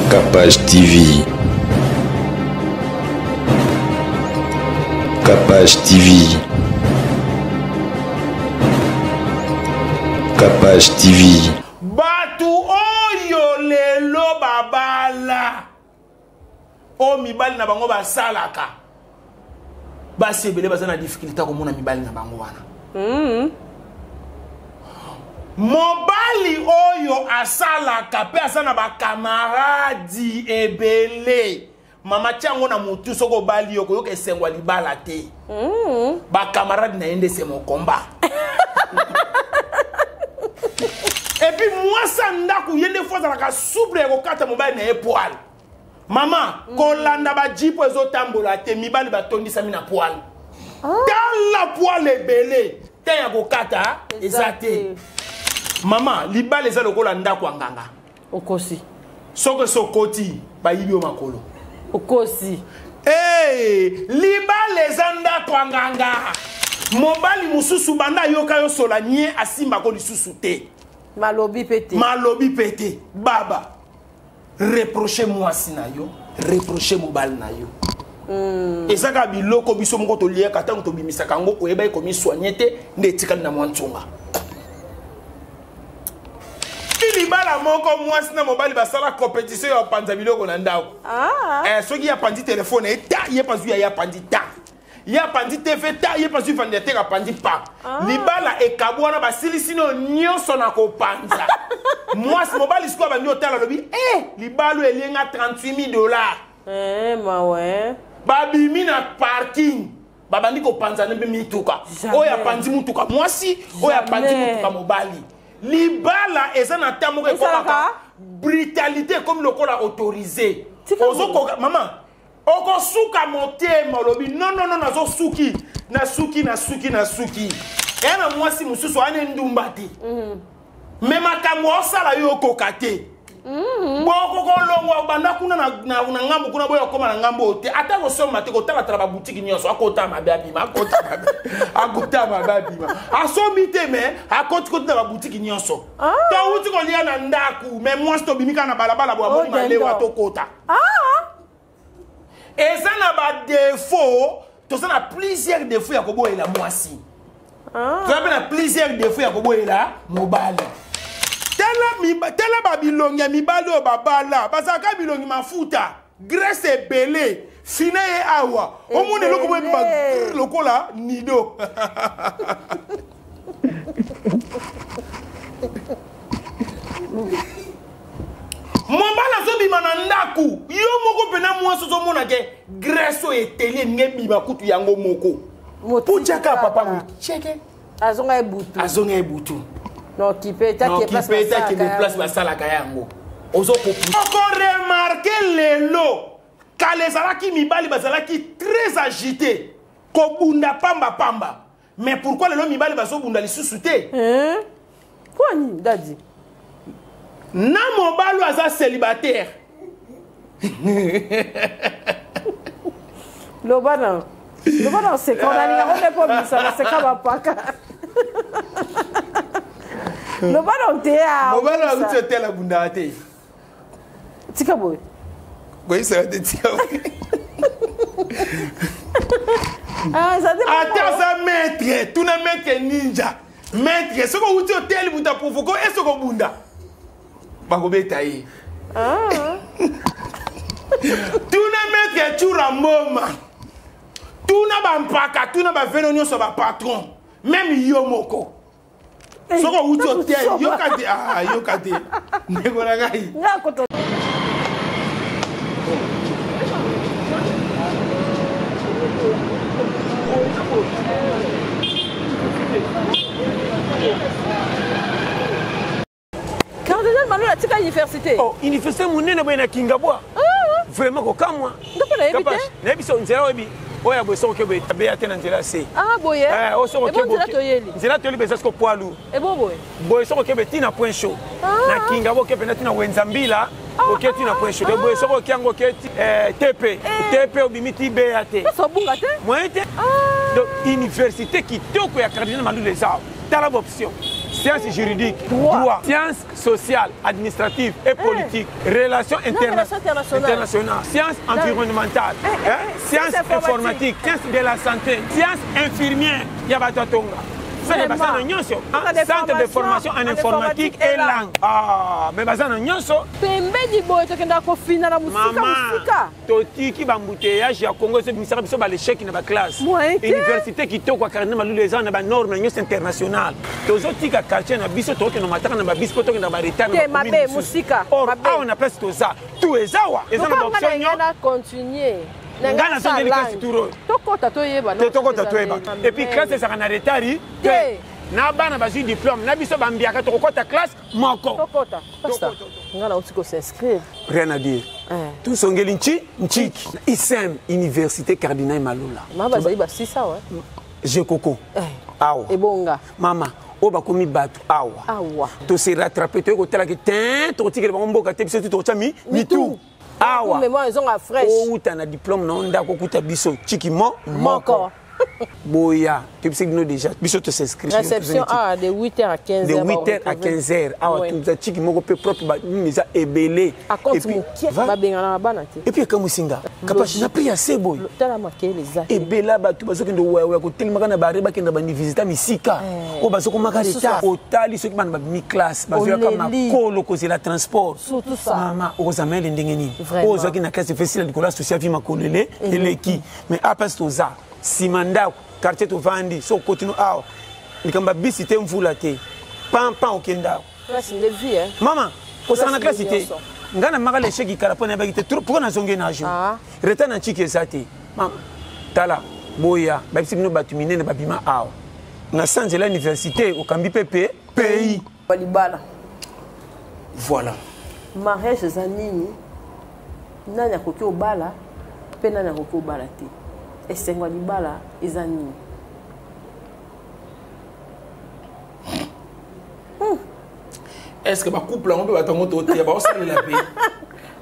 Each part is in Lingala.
Capage TV. Capage TV. Capage TV. Batu oyo lelo babala oyo mibali na bango basalaka basi ebele baza na difficulté ya komona mibali na bango wana mm. Mobali oyo asalaka pe aza na ba camaradi ebele mama tia yango na mutu soki obali yo koyoka esengo ya libala te mm. ba camarade na ye nde c'est mon combat et puis mwasi ya ndako ye nde fo azalaka souple ya kokata mobali na ye poile mama mm. kolanda bajipo ezotambola te mibali batondisami na poile ah. tala poile ebele te ya kokata eza te mama libala eza lokola ndako ya nganga okosi soki esi okoti bayibi yo makolo okosi hey, libala eza ndako ya nganga mobali mosusu banda ayoka yo sola nie asimbako lisusu te malobi mpe te malobi mpe te baba reproche mwasi na yo reproche mobali na yo mm. eza kaka biloko biso moko toliaka ntango tobimisaka yango oyebaki komisoigne te nde etikali na mwa ntsonga ti libala moko mwasi na mobali basala competition ya kopanza biloko na ndako ah. eh, soki ye apanzi telefone ye ta ye pazwi ya ye apanzi ta ye apanzi tv ta ye pazwi ventilateur apanzi pa ah. libala ekabwana basilisi no nyonso na kopanza mwasi mobali sikoyo abandi otala alobi e eh, libala elie nga 38 000 dollars eh, mawe babimi na parking babandi kopanzana mpe mituka oyo apanzi motuka mwasi oyo apanzi motuka mobali libala eza na ntango moko ekomaka brutalité ekomi lokola autorisé ozokoka mama okosuka motema olobi nonono nazosuki nasuki nasuki nasuki eya na mwasi mosusu wana endumba te mm. me makambo osala yo okoka te mm. bokokolongwa banda kuna na ngambo kuna boya okoma na ngambo oyo te ata kosomba te kotalatala babutiki nyonso akota mabe abima akota mabe akota mabe abima asombi te me akotikoti na babutiki nyonso ah. touti kolia na ndako me mwasi tobimi kaka na balabala boye amoni oh, malewa tokota ah. eza na badefaut toza na plusieurs défaut ya koboyela mwasi ah. toza mpe na plusieurs défaut ya koboyela mobali tala babilongi ya mibali oyo babala bazalaka bilongi mafuta graisse ebele fina ye awa omona eloko moyeba lokola nido mobali azobima na ndako yo moko mpena mwasi ozomona ke graisse oyo eteli elingi ebima kutu yango moko putyaka papa cheke azonga ye butu azonga ye butu nokipe etakende place basalaka yango ozokoremarke lelo kala ezalaki mibali bazalaki très agité kobunda pamba pamba mais pourquoi lelo mibali bazobunda lisusu te eh? mpo nini dadi na mobali oyo aza célibataire loba na loba na oseka onalinga ngo nde mpo obimisa naseka bapaka loba na oteya mobali oyo auti otela abundaka te tika boye koyisaka te tika boye ah, ata aza maître tuna maître ninja maître soki owuti oteli moto aprovoke ese okobunda bakobeta ye ah. tuna maître cura mboma tuna bampaka tuna baveno nyonso bapatron meme yo moko eh, soki owuti hotel yoka te ah, yoka te ndeko na ngai Cardinal Malula atika université. Oh, université munene boye na Kingabwa. Ah. Vraiment kokamwa. Ndoko nayebi te. Nayebi so nzela oyebi. Oyo ya boye soki oke boye tabeya te na nzela se. Ah boye. Eh, oyo soki oke boye. Nzela toyeli. Nzela toyeli beza siko poids lourd. Ebo boye. Boye soki oke boye tina point chaud. Ah. Na Kingabwa oke pena tina Wenza Mbila. Ah, oke tina point chaud. Boye soki oke yango oke eh, TP. Eh. TP obimi ti BA te. Pesa obunga te. Moyen te. Ah. Donc université kitoko ya Cardinal Malula eza. Tala ba option. Sciences juridiques, droit, sciences sociales, administratives et eh. politiques, relations internationales, sciences environnementales, eh, eh, hein, sciences informatiques, sciences de la santé, sciences infirmières, ya bato atonga. Soki baza na nyonso, centre de formation en informatique et langue. Ah, mais baza na nyonso. Pembeni boye tokendaka kofina na mosika mosika. Totiki bambouteillage ya Congo ezobimisaka biso balechec na baclasse. Université kitoko ya Cardinal Malulu eza na banorme nyonso internationale. Tozotika quartier na biso, tokokende mataka na babisi mpo tokenda baretard. Te mabe mosika. Or awa na place toza tout eza wa eza na baoption nyonso. Ngai nazongeli classe tour oyo. Tokota toyeba. Te tokota toyeba. Et puis classe ezalaka na retard te. Na bana bazwi diplôme na biso bambiaka tokokota classe moko. Tokota. Pasteur, ngai nauti ko s'inscrire. Rien à dire. Tosongeli nchi nchiki. ISEM, Université Cardinal Malula. Mama bazali basisa wa. Jekoko. Awa. Ebonga. Mama, oyo bakomi bato awa. Awa. To se rattraper, toyei kotalaki te, tokotikela bango mboka te, biso ti tokotya mitu. Awa. Mémoire ezonga fresh. Outa na diplôme na ndako okuta biso chiki mo moko. Boya, toyebisaki bino déjà, biso to s'inscrire. Réception awa de 8h à 15h. De 8h à 15h. Awa toza chiki moko pe propre ba nini eza ebele. A compte mokie babengana na bana te. Et puis ekamusinga. Kapashi na prix ya se boy. Tala makele eza. Ebela bato bazokende wewe kotelemaka na bare bakenda bandi visita misika. Oyo bazokomaka retard. Otali soki bana babimi classe bazoyaka makolo kozela transport. Surtout ça. Mama okozala mayele ndenge nini? Oyo ozwaki na classe efesila likolo ya social vie makolo ele eleki. Mais a place toza nsima ndako quartier tovandi so okotino awa likambo ya bisi te mvula te pampan okenda Classe nde vie, hein? Mama kosaka na classe te ngai na maka l'échec kala mpo nayebaki te pourquoi nazongi na jour retard na ntiki eza te. Mama tala boya bayebisi bino bato minene babima awa na sa nzela université okambi mpe pe pays libala. Voilà. Mariage eza nini? Nani akoki obala mpe nani akoki obala te? Esengo ya libala eza nini? Est-ce que ba couple yango mpe bato yango toteya baosalela mpe?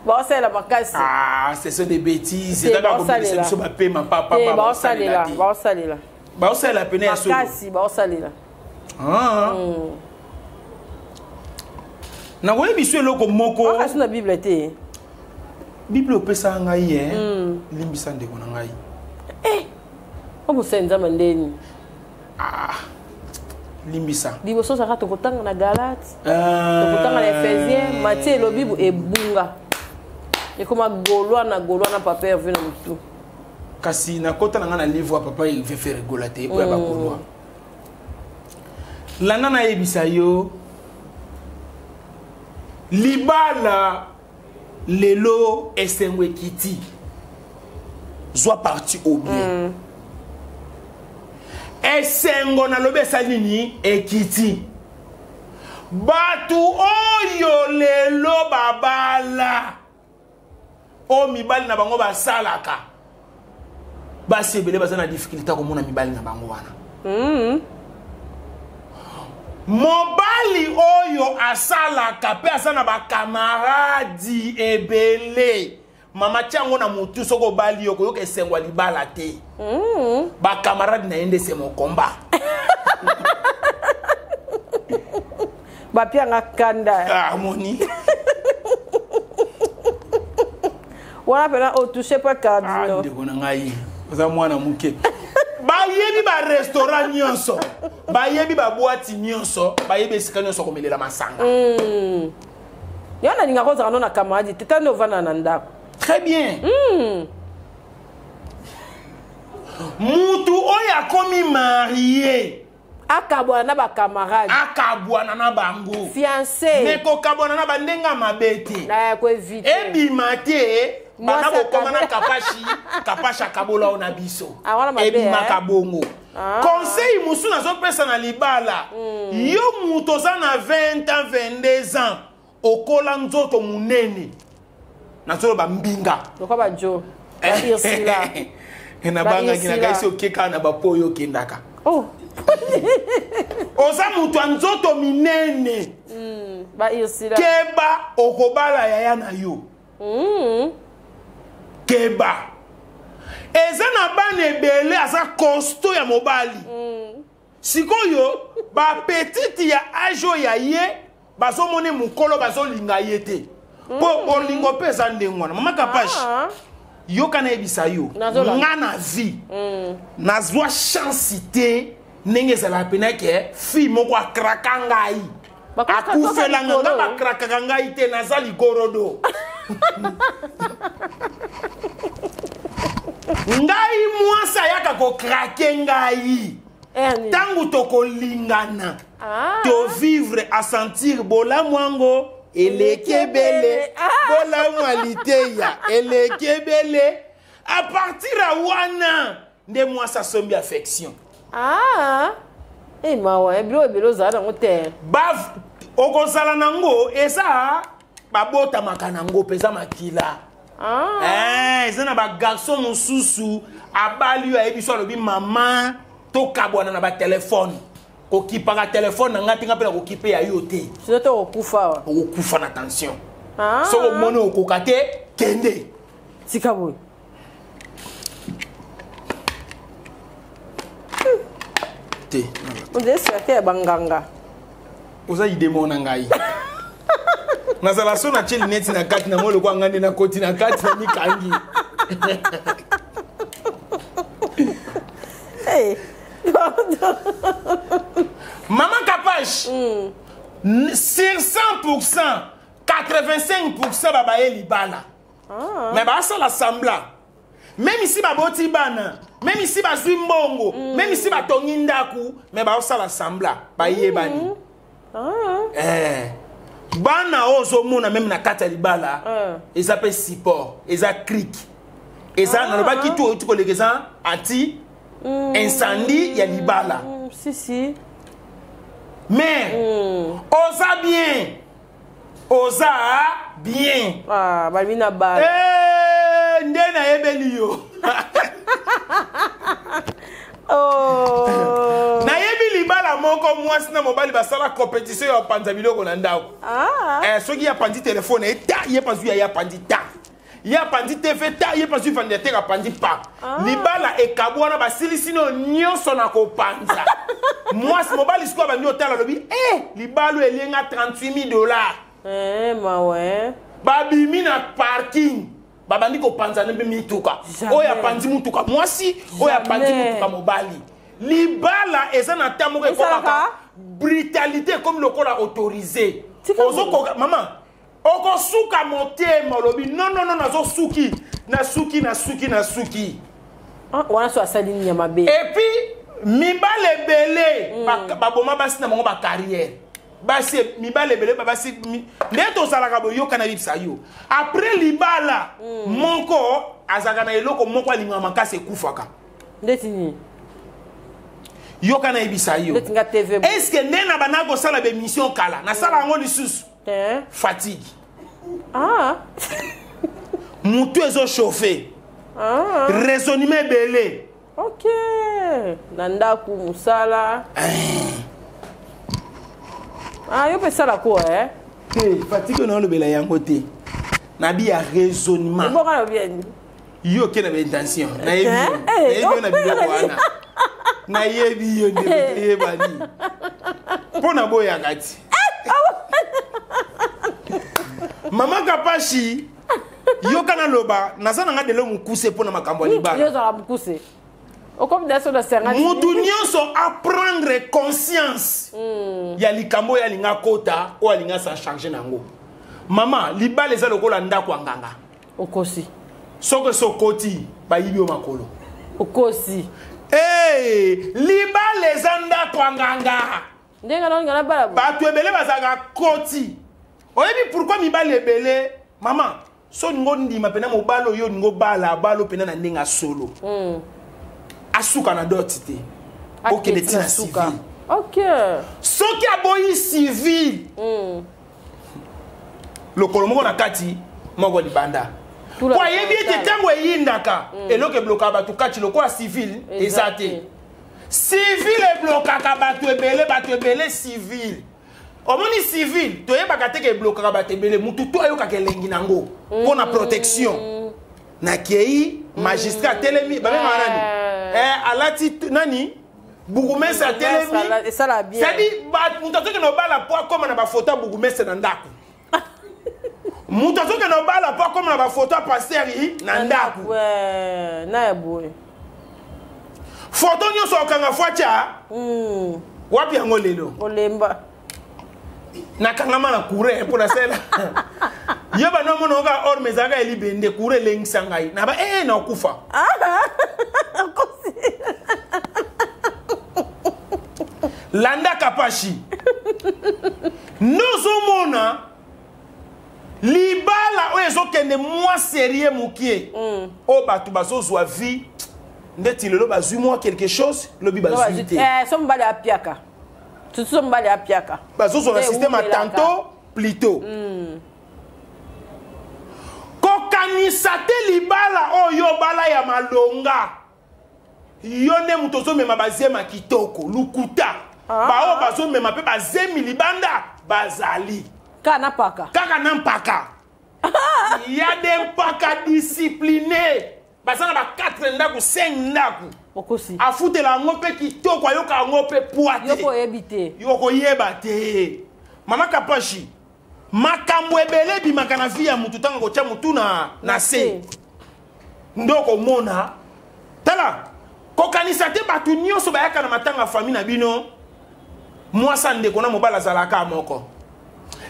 Baosalela makasi. Ah, ce sont des bêtises. Eza kaka komelisa biso bapema papa. Baosalela, baosalela. Baosalela pene ya solo. Makasi baosalela. Ah. Nakoyebi biso eloko moko. Kasi na Bible te. Bible opesaka ngai ye. Limbisa ndeko na ngai. Eh. Obusa nzambe ndeni. Ah. Limbisa. Liboso saka tokotanga na Galate. Tokotanga na Ephésien, Matthieu elobi ebunga. Ekoma Gaulois na Gaulois na papa Hervé na mutu. Kasi nakota na nga na livre ya papa Hervé Ferregola te oyo ya ba Gaulois. Landa nayebisa yo libala lelo esengo ekiti zwa parti au bien. Esengo nalobi esali nini ekiti. Bato oyo lelo babala oyo mibali na bango basalaka basi ebele baza na difficulté ya komona mibali na bango wana. Mobali oyo asalaka pe aza na bakamaradi ebele. Mama tiango na mutu soko obali yo koyoka esengo ya libala te. Bakamaradi na ye nde c'est mon combat. Bapianga kanda. Ah, moni. Wana pena o touche pas cardinal. Ah, ndeko na ngai. Oza mwana muke. Bayebi ba restaurant nyonso. Bayebi ba boîte nyonso, bayebi esika nyonso komelela masanga. Yo na linga kozala no na camarade te tando ovanda na ndako. Très bien. Mutu oyo akomi marié akabwana na ba camarade. Akabwana na bango. Fiancé. Mais kokabwana na ba ndenga mabe te. Na ko éviter. Ebima te. Bana Mwasi bokoma na akabe. kapashi, kapashi akabola ona biso. Ah, wana mabe, Ebima eh? kabongo. Ah. Conseil musu nazopesa na libala. Yo mutu oza na 20 ans, 22 ans, okola nzoto munene. Nazoloba mbinga. Lokwa ba jo. Ba Ursula. Na Ba bangaki na Ursula. kasi okeka na ba po yo okendaka. Oh. Oza mutu ya nzoto minene. Ba Ursula. Keba okobala yaya na yo. Keba. Eza na bana ebele aza costaud ya mobali. Sikoyo bapetite ya age oyo ya ye bazomona mokolo, bazolinga ye te, mpo bolingo mpe eza ndenge wana. Mama Kapash, yoka nayebisa yo. Nazolanda. Nga na vie nazwa chance te ndenge ezalaka pena ke fille moko akraka ngai, akufelanga nga. Bakrakaka ngai te, naza ligorodo. Ngai mwasi ayaka kokrake ngai ntango tokolingana, tovivre, asentir bolamu yango eleki ebele, bolamu ya liteya eleki ebele. À partir ya wana nde mwasi asombi affection. Ah. Eh, mawa, eh, biloko ebele ozala nango te. Okozala nango, eza babotamaka nango mpenza makila. Eh, eza na bagarçon mosusu abali oyo ayebi so alobi: "Mama, tokabwana na batelefone, kokipaka telefone na ngai te, nga mpe na kokipe ya yo te." Sinon to okokufa awa. Okokufa na tension. Soki omoni okoka te, kende. Tika boye. Te. On dirait cercueil ya banganga. Oza idemo na ngai. Nazala so natie lineti na kati na moi lokwa ngai nde nakoti na kati na mikangi. Hey. Pardon. Mama Kapash, sur 100%, 85% babaye libala, mais basala semblant. Même si baboti bana, même si bazwi mbongo, même si batongi ndako, mais baosala semblant bayebani. Eh. Bana oyo ozomona même na kati ya libala, eza mpe support, eza cric, eza nalobaki tu outi koleka, eza anti incendie ya libala. Si si. Mais oza bien, oza bien. Ah, balobi na bala. Eh, nde nayebeli yo. Oh. Nayebi libala moko, mwasi na mobali basala compétition ya kopanza biloko na ndako. Eh, soki ye apandi telefone ye ta, ye pazwi ya ye apandi ta, ye apandi TV ta, ye pazwi ventilateur apandi pa. Libala ekabwana, basilisi no nyonso na kopanza. Mwasi mobali sikoyo abandi otala, alobi: "Eh, libala oyo elenga 38 000 dollars." Eh, mawe. Babimi na parking, babandi kopanzana mpe mituka. Jamais. Oyo apanzi mutuka mwasi, oyo apanzi Jamais. mutuka mobali. Libala eza na ntango moko Esalaka? ekomaka brutalité ekomi lokola autorisé. Tika. Ozokoka mama, okosuka motema, olobi: "Non, non, non, nazosuki, nasuki, nasuki, nasuki." Ah, wana so asali nini ya mabe? Et puis mibale ebele baboma basi na bango bacarrière. Basi mibale ebele babasi nde tozalaka boyoka na bibisa yo. Après libala moko azalaka na eloko moko alingaka makasi, ekufaka. Ndeti nini? Yoka na yebisa yo. Ndeti nga TV. Est ce que nde na banda kosala bémission kala, nasala yango lisusu? Eh? Fatigue. Mutu ezochauffe, raisonnement ebele. Ok, na ndako mosala. Ah, yo mpe esala ko, eh? Te, fatigue na olobela yango te, nabi ya raisonnement. Ebonga na bien. Yo oke na baintention, nayebi yo. Eh, Nayebi yo na biloko wana, nayebi yo nde eyebani mpo na boyaka ti. Mama Kapashi, yoka naloba, naza nanga delo mokuse mpo na makambo ya Yo libala. ozala mokuse, okomi daso na 50. Mutu nyonso aprendre conscience ya likambo oyo alinga akota, oyo alinga s'en charge nango. Mama, libala eza lokola ndako ya nganga. Okosi. Soki esi okoti, bayibi yo makolo. Okosi. Hey, libala eza ndako ya nganga. Ndenge naolinga na bala. Bato ebele bazalaka koti. Oyebi pourquoi mibali ebele, mama, so olingi ondima mpena mobali oyo olingi obala, abala mpena na ndenge ya solo, asuka na dot te, okende ntina civil. Soki aboyi civil, lokolo moko na kati, moko libanda, po ayebi ete ntango eyindaka, eloko eblokaka bato kati lokola civil eza te. Civil eblokaka bato ebele, bato ebele. Civil, omoni civil, toyebaka te ke eblokaka bato ebele. Mutu to ayokaka elengi nango mpo na protection. Nakei magistrat atelemi, babengaka nani? Eh, alati nani? Bourgmestre atelemi. Esala bien. C'est-à-dire moto azokende obala mpo akóma na bafoto ya bourgmestre na ndako. Moto azokende obala mpo akóma na bafoto ya pasteur na ndako. Na ya boye. Foto nyonso okanga fo atya wapi yango lelo? Olemba. Nakangama na courant mpo nasala yo bana omona oka orme ezalaka ya libende, courant elengisa ngai na ba ee nakufa. Landa Kapashi, nozomona libala oyo ezokende mwa sérieux mokie, oyo bato bazozwa vie ndeti lelo bazwi mwa quelque chose, lobi bazwi te. So mobali apiaka, surtout so mobali apiaka. Bazozwa na système ya tantôt plutôt. Kokanisa te libala oyo obala ya malonga, yo nde moto ozomema bazema kitoko, lukuta. Baoyo bazomema mpe bazemi libanda bazali. Kaka na paka. Kaka na mpaka ya de mpaka discipline, baza na ba 4 ndako, 5 ndako. Okosi. Afutela yango mpe kitoko, ayoka yango mpe pwa yo te. Mpo oyebi te. Yo koyeba te. Mama Kapashi, makambo ebele ebimaka na vie ya mutu ntango kotya mutu na se nde okomona. Tala, kokanisa te bato nyonso bayaka na matanga ya famille na bino. Mwasi ya ndeko na mobali azalaka moko.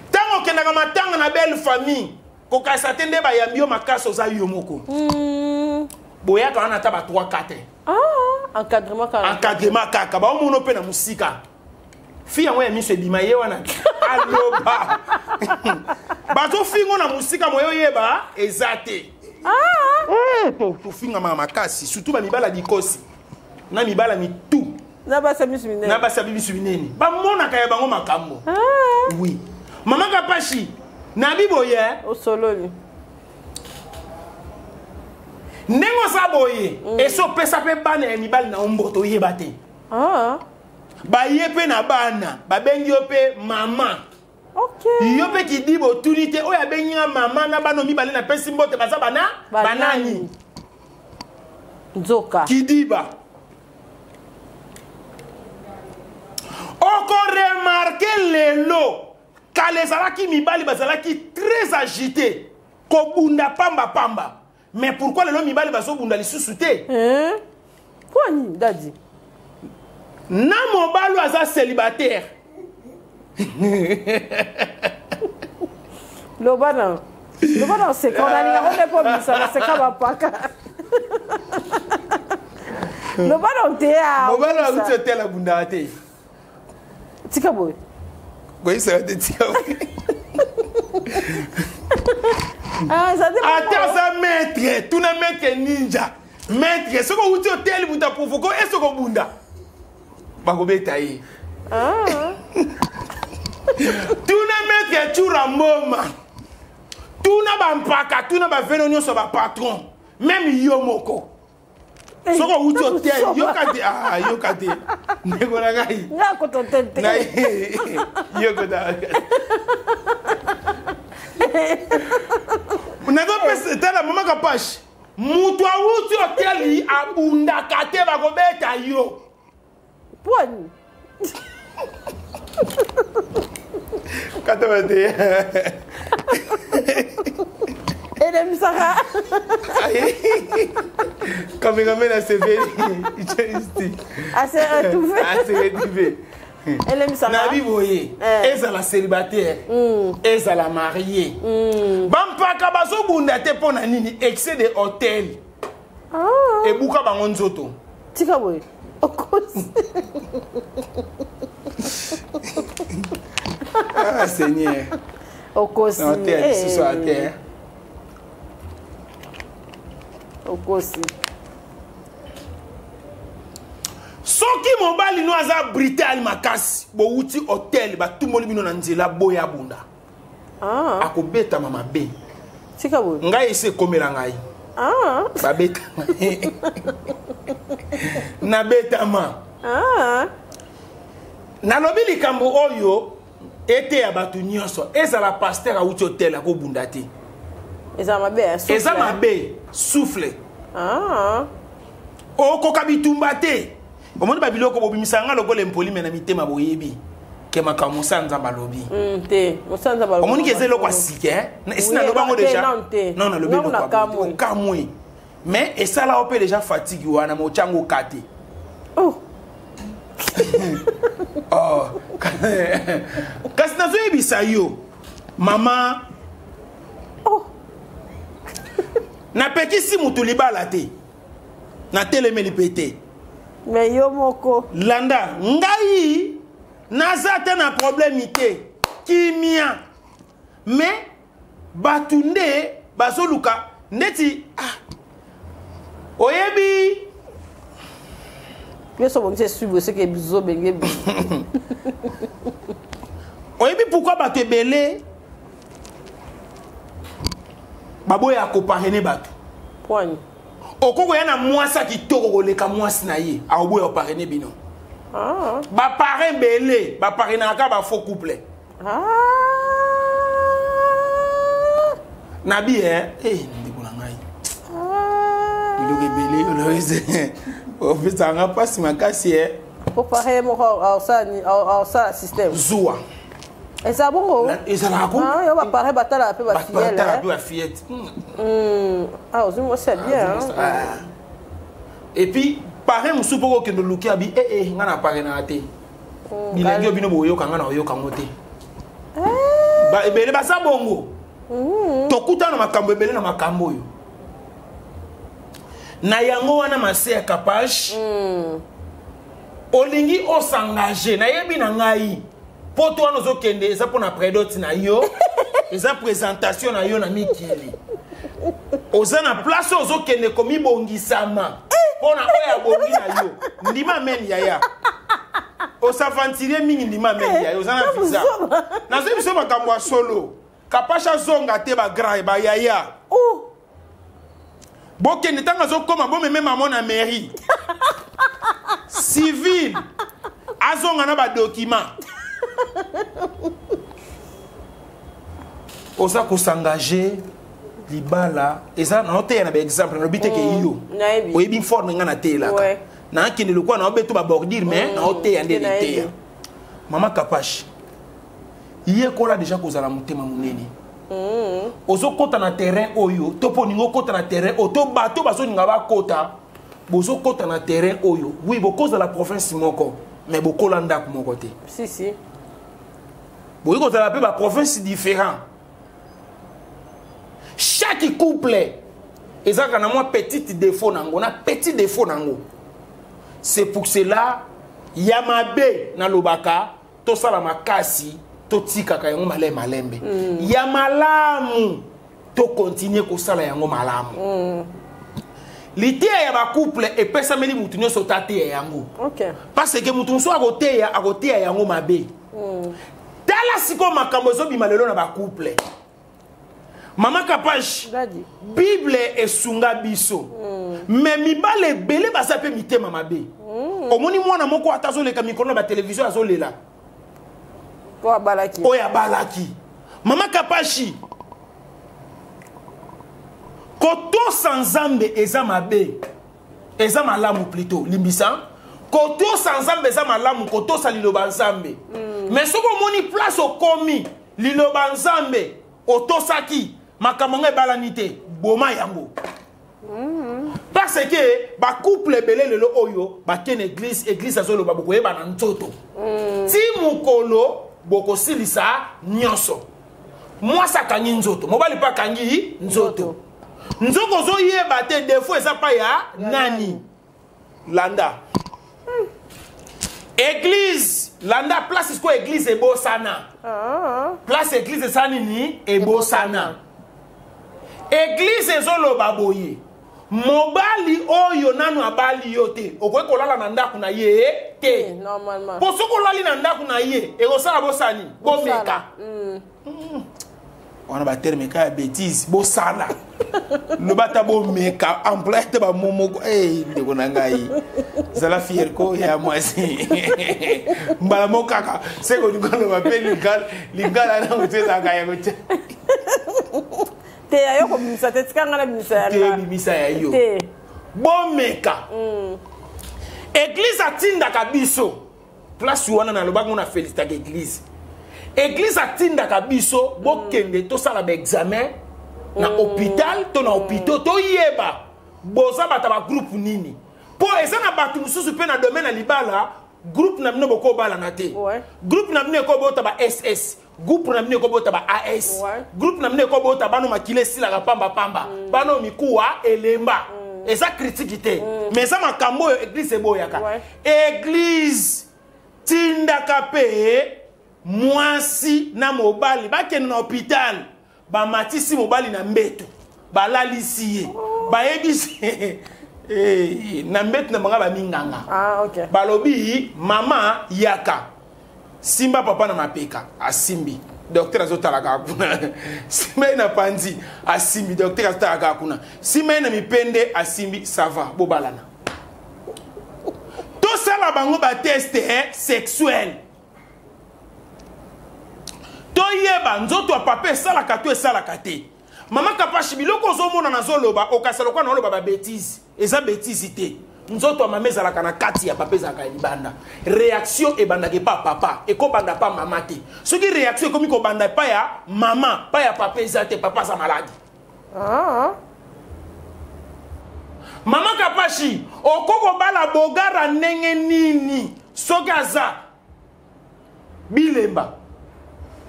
Ntango okendaka matanga na belle famille, kokanisa te nde bayambi yo makasi, oza yo moko. Boyaka wana ata ba 3 4. Ah, encadrement kaka. Encadrement kaka, baomona mpe na mosika. Fi yango ya miso ebima ye wana aloba, bazofingo na mosika, moye oyeba eza te. Tofingamaka makasi, surtout bamibala dikosi na mibala mitu. Na basi ya miso minene. Na basi ya miso minene, bamonaka ya bango makambo. Oui, mama Kapashi, nabi boye. Osololi. Ndenge oza boye, esi opesa mpe bana ya mibali na yo mboto, oyeba te. Baye mpe na bana, babengi yo mpe mama. Yo mpe kidiba, otuni te oyo abengi nga mama na bana mibale napesi mbote baza bana banani. Nzoka. Kidiba, okoremarquer lelo, kala ezalaki mibali bazalaki très agité, kobunda pamba pamba. Mais pourquoi lelo mibali bazobunda lisusu te? Mpo nini, dadi? Na mobali oyo aza célibataire. Loba na, loba na, oseka, onalinga ngo nde mpo bisa naseka bapaka. Loba na te. Mobali oyo auti hotel abundaka te. Tika boye. Koyisaka te, tika boye. Ah, eza te. Ata aza maître, tuna maître ninja, maître, soki outi hotel, moto aprovoquer, e soki obunda, bakobeta ye. Tuna maître Tshoura Mboma, tuna bampaka, tuna baveno nyonso, bapatron, même yo moko, soki outi hotel, yoka te. Ah, yoka te, ndeko na ngai. Nga kota hotel te. Yokota nazopesa. Tala, mama Kapashi, moto awuti hotel abundaka te, bakobeta yo. Pwani? Kataba te. Elemisaka. Cameraman asepeli. Ase retrouve. Ase retrouve. Elemisaka. Nabi boye, ezala célibataire, ezala marié, bampaka bazobunda te. Mpo na nini? Excès de hotel ebuka bango nzoto. Tika boye, okosi. Ah Seigneur. Okosi. Na hotel lisusu ate. Okosi. Soki mobali no aza brutal makasi, bowuti hotel, batumboli bino na nzela, boya bunda, akobetama mabe. Tika boye. Ngai esi ekomela ngai. Babetama, nabetama. Nalobi likambo oyo ete ya bato nyonso, ezala pasteur awuti hotel, akobunda te. Eza mabe ya souffle. Eza mabe, souffle. Okoka bitumba te. Omoni ba biloko bobimisa nga lokola impoli me na mitema boyebi ke makambo mosala Nzambe alobi. Te, mosala Nzambe alobi. Omoni ke eza eloko ya sika, eh? Esi naloba yango te, déjà? Nanu te. Non, nalobi Nanu eloko ya nakamwe. boye te. Okamwe. Mais esala yo mpe déjà fatigue wana, mais otya yango ka te. Oh. Oh. Kasi nazoyebisa yo mama, Oh. napekisi mutu libala te, natelemeli mpe te. Mais yo moko. Landa ngai, naza te na problème te, kimia. Mais bato nde bazoluka ndeti, ah, oyebi Nyonso obongisi esui soki bizobenge biso. Oyebi pourquoi bato ebele baboya koparrainer bato? Poigne. Okoki koya na mwasi ya kitoko koleka mwasi na ye, akoboya koparrainer bino. Ah. Baparrain ebele baparrainaka kaka bafaux couple. Ah. Nabi, eh, eh, ndeko na ngai, Ah. biloko ebele oyo opesaka mpasi makasi, eh. Po parrain moko aosala système. Zuwa. Eza bongo. Ezalaka ko. Ah, yo baparrain batalaka mpe batala bafillele. Mpe bafillette. Ah, ozwi mwasi ya bien, hein? Ah. Et puis parrain mosusu mpo kokende oluki abi ee eh, ngai na parrainaka te, bilenge oyo bino boyoka ngai na oyoka yango te. Ebele baza bongo. Tokutana na makambo ebele na makambo oyo na yango wana mase ya Kapage. Olingi osengage, nayebi na ngai poto wana ozokende eza mpo na prédot na yo, eza présentation na yo na mikili. Oza na place oyo ozokende komibongisama mpo na oyo abongi na yo. Ndima amen, yaya. Os'aventurer mingi, ndima amen, yaya. Oza na visa, nazoyi biso makambo ya solo. Kapasha azonga te, bagrand bayaya. Oh. Bokende, ntango azokóma, bomeme mamo na mairie civile, azonga na badocument. Oza kosengage libala, eza naoteya na baexemple, nalobi te ke yo Nayebi. oyebi forme ngai nateyelaka. Nakende lokola naobeto babordure, mais naoteya nde Te nayebi. liteya. Mama Kapashi, yekola déjà kozala motema monene. Ozokɔta na terrain oyo to mpo olingi okɔta na terrain oyo to bato bazolinga bakɔta, bozokɔta na terrain oyo. Oui, bokozala province moko, mais bokola ndako moko te. Si si. Boyi kozala mpe baprovince différent. Chaque couple ezalaka na mwa petit défaut nango, na petit défaut nango. C'est pour cela ya mabe nalobaka tosala makasi totikaka yango malembe malembe, ya malamu tokontinue kosala yango malamu. Liteya ya bacouple epesameli mutu nyonso ta teya yango, parce que mutu mosusu akoteya, akoteya yango mabe. Tala sikoyo makambo ezobima lelo na bacouple, mama Kapage. Daddy. Bible esunga biso, mais mibale ebele baza mpe mitema mabe. Omoni mwana moko ata azoleka mikolo na batelevizio, azolela Po abalaki. Oyo abalaki. Mama Kapashi, kotosa Nzambe eza mabe, eza malamu plutôt, limbisa. Kotosa Nzambe eza malamu, kotosa liloba Nzambe. Mais soki omoni place okomi, liloba Nzambe otosaki, makambo yango ebalani te, boma yango. Parce que bacouple ebele lelo oyo bakende église, église azoloba bokoyeba na nzoto ti mokolo bokosilisa nyonso. Mwasi akangi nzoto, mobali mpe akangi nzoto, nzoko ozoyeba te défaut eza pa ya nani. Landa église, landa place sikoyo église ebosana. Ah. Place église eza nini? Ebosana. Église ezoloba boye: mobali oyo nanu abali yo te, okoki kolala na ndako na ye te. Eh, normalement. Po soki olali na ndako na ye, ekosala bosani, bomeka. Wana baterme ka ya bétise, bosala, loba ata bomeka, emploi te bamomoko. Hey, ndeko na ngai, zala fier ko ya mwasi. Mbala moko kaka se kolinga loba mpe lingala, lingala nango te ezalaka ya kotia. Te, ya yo kobimisa te, tika nga na bimisa ya te. Nga. Bimisa ya yo. Te. Bomeka. Église atindaka biso place wana, nalobaki ngo na félicitaka église. Église atindaka biso bokende tosala baexamen na hôpital to na hôpitaux, toyeba boza bato ya bagroupe nini, mpo eza na bato mosusu mpe na domaine ya libala, groupe na bino bokobalana te. Groupe na bino ekobota ba SS, groupe na bino ekobota ba AS, groupe na bino ekobota bano makila esilaka pambapamba, bano mikuwa elemba. Eza critique te, mais eza makambo oyo église eboyaka. Église tindaka mpe mwasi na mobali bakende na hôpital, bamatisi mobali na mbeto, balalisi ye, bayebisi na mbeto na bango baminganga. Balobi: "Mama, yaka, simba papa na mapeka." Asimbi, docteur azotala kaka kuna. Simba ye na panzi, asimbi, docteur azotala kaka kuna. Simba ye na mipende, asimbi. "Ça va, bobalana." Tosala bango batest sexuel, toyeba nzoto ya papa esalaka to esalaka te. Mama Kapashi, biloko ozomona nazoloba, okasa lokola naoloba babêtises. Eza bêtise te. Nzoto ya mama ezalaka na kati, ya papa ezalaka ya libanda. Réaction ebandaka epa papa, ekobanda pa mama te. Soki réaction ekomi kobanda epa ya mama, pa ya papa eza te, papa aza malade. Mama Kapashi, okokobala bogara ndenge nini soki aza bilemba?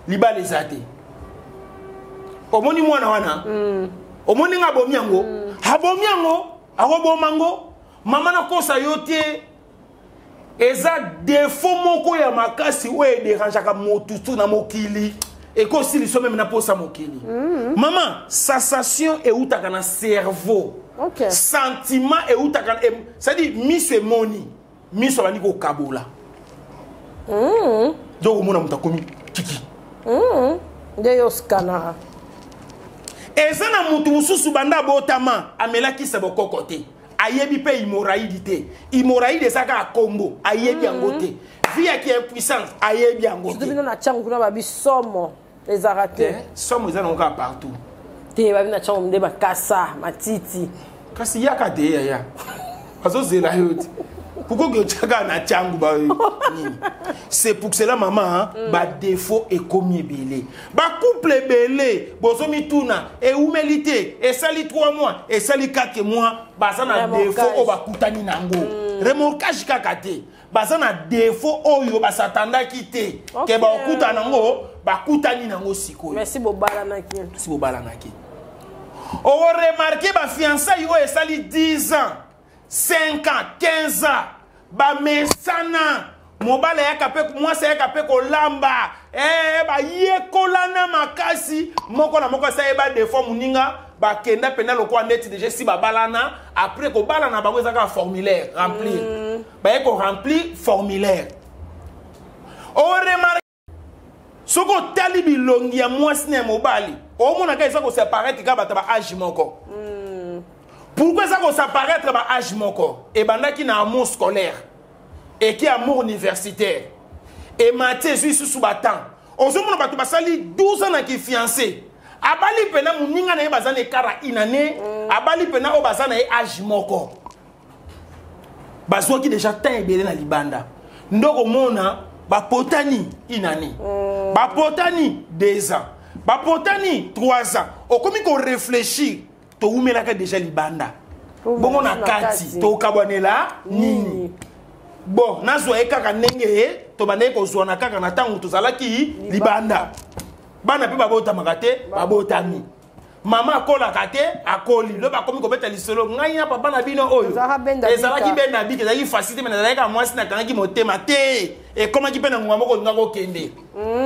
Libala eza te. Omoni mwana wana, omoni nga abomi yango, abomi yango, akoboma ngo. Mama, nakosa yo te, eza défaut moko ya makasi oyo edérangeaka motutu na mokili, ekosiliso même na posa mokili. Mama, sensation eutaka na cerveau. Sentiment eutaka, c'est-à-dire miso emoni, miso abandi kokabola. Donc omona moto akomi kiki. Nde yo scanaka. Eza na motu mosusu, banda abotama, amelakisa bokoko te, ayebi mpe hémorroïde te. Hémorroïde eza kaka kombo, ayebi yango te. Vie yaki impuissance, ayebi yango te. Bino na ntango kuna babi somo ezalaka te. Somo eza nango kaka partout. Te, babi na ntango nde bakasa matiti. Kasi yaka te, yaya, bazozela yo te. Pourquoi que otiaka na ntiangu ba nini? C'est pour cela, mama, badéfaut ekomi ebele, bacouple ebele bozomituna ewumeli te, esali 3 mois, esali 4 mois, baza na défaut oyo bakutani nango. Remorquage kaka te, baza na défaut oyo basatandaki te ke bakutana nango, bakutani nango sikoyo. Merci, bobalanaki. Si bobalanaki, oremarquer bafiançailles oyo esali 10 ans, 5 ans, 15 ans, bamesana, mobali ayaka mpe, mwasi ayaka mpe kolamba, bayekolana makasi, moko na moko asa yeba défaut moninga, bakenda mpenza lokola ndeti déjà si babalana. Après kobalana bango eza kaka formulaire remplir. Baye koremplir formulaire. Oremarquer, soki otali bilongi ya mwasi na ya mobali, omonaka eza kos'apparaître kaka bato ba âge moko. Pourquoi eza kos'apparaître ba âge moko? Ebandaki na amour scolaire, eki amour universitaire, emati, ezwi lisusu batemps. Ozomona bato basali 12 ans na kifiancé, abali mpena moninga na ye, baza na écart ya une année. Abali mpena oyo baza na ye âge moko, bazwaki déjà temps ebele na libanda. Ndokomona bapotani une année, bapotani 2 ans, bapotani 3 ans, okomi korefléchir: towumelaka déjà libanda, bongo na kati tokabwanela nini? Bon, nazwa ye kaka ndenge tobandaki kozwana kaka na ntango tozalaki libanda. Bana mpe babotamaka te, babotami. Mama akolaka te, akoli lo, bakomi kobeta lisolo: "Ngai na papa na bino oyo ezalaki benda bika, ezalaki facile te, mais nazalaki kaka mwasi, nakangaki motema te." Ekomaki mpe na ngonga moko, olingaki okende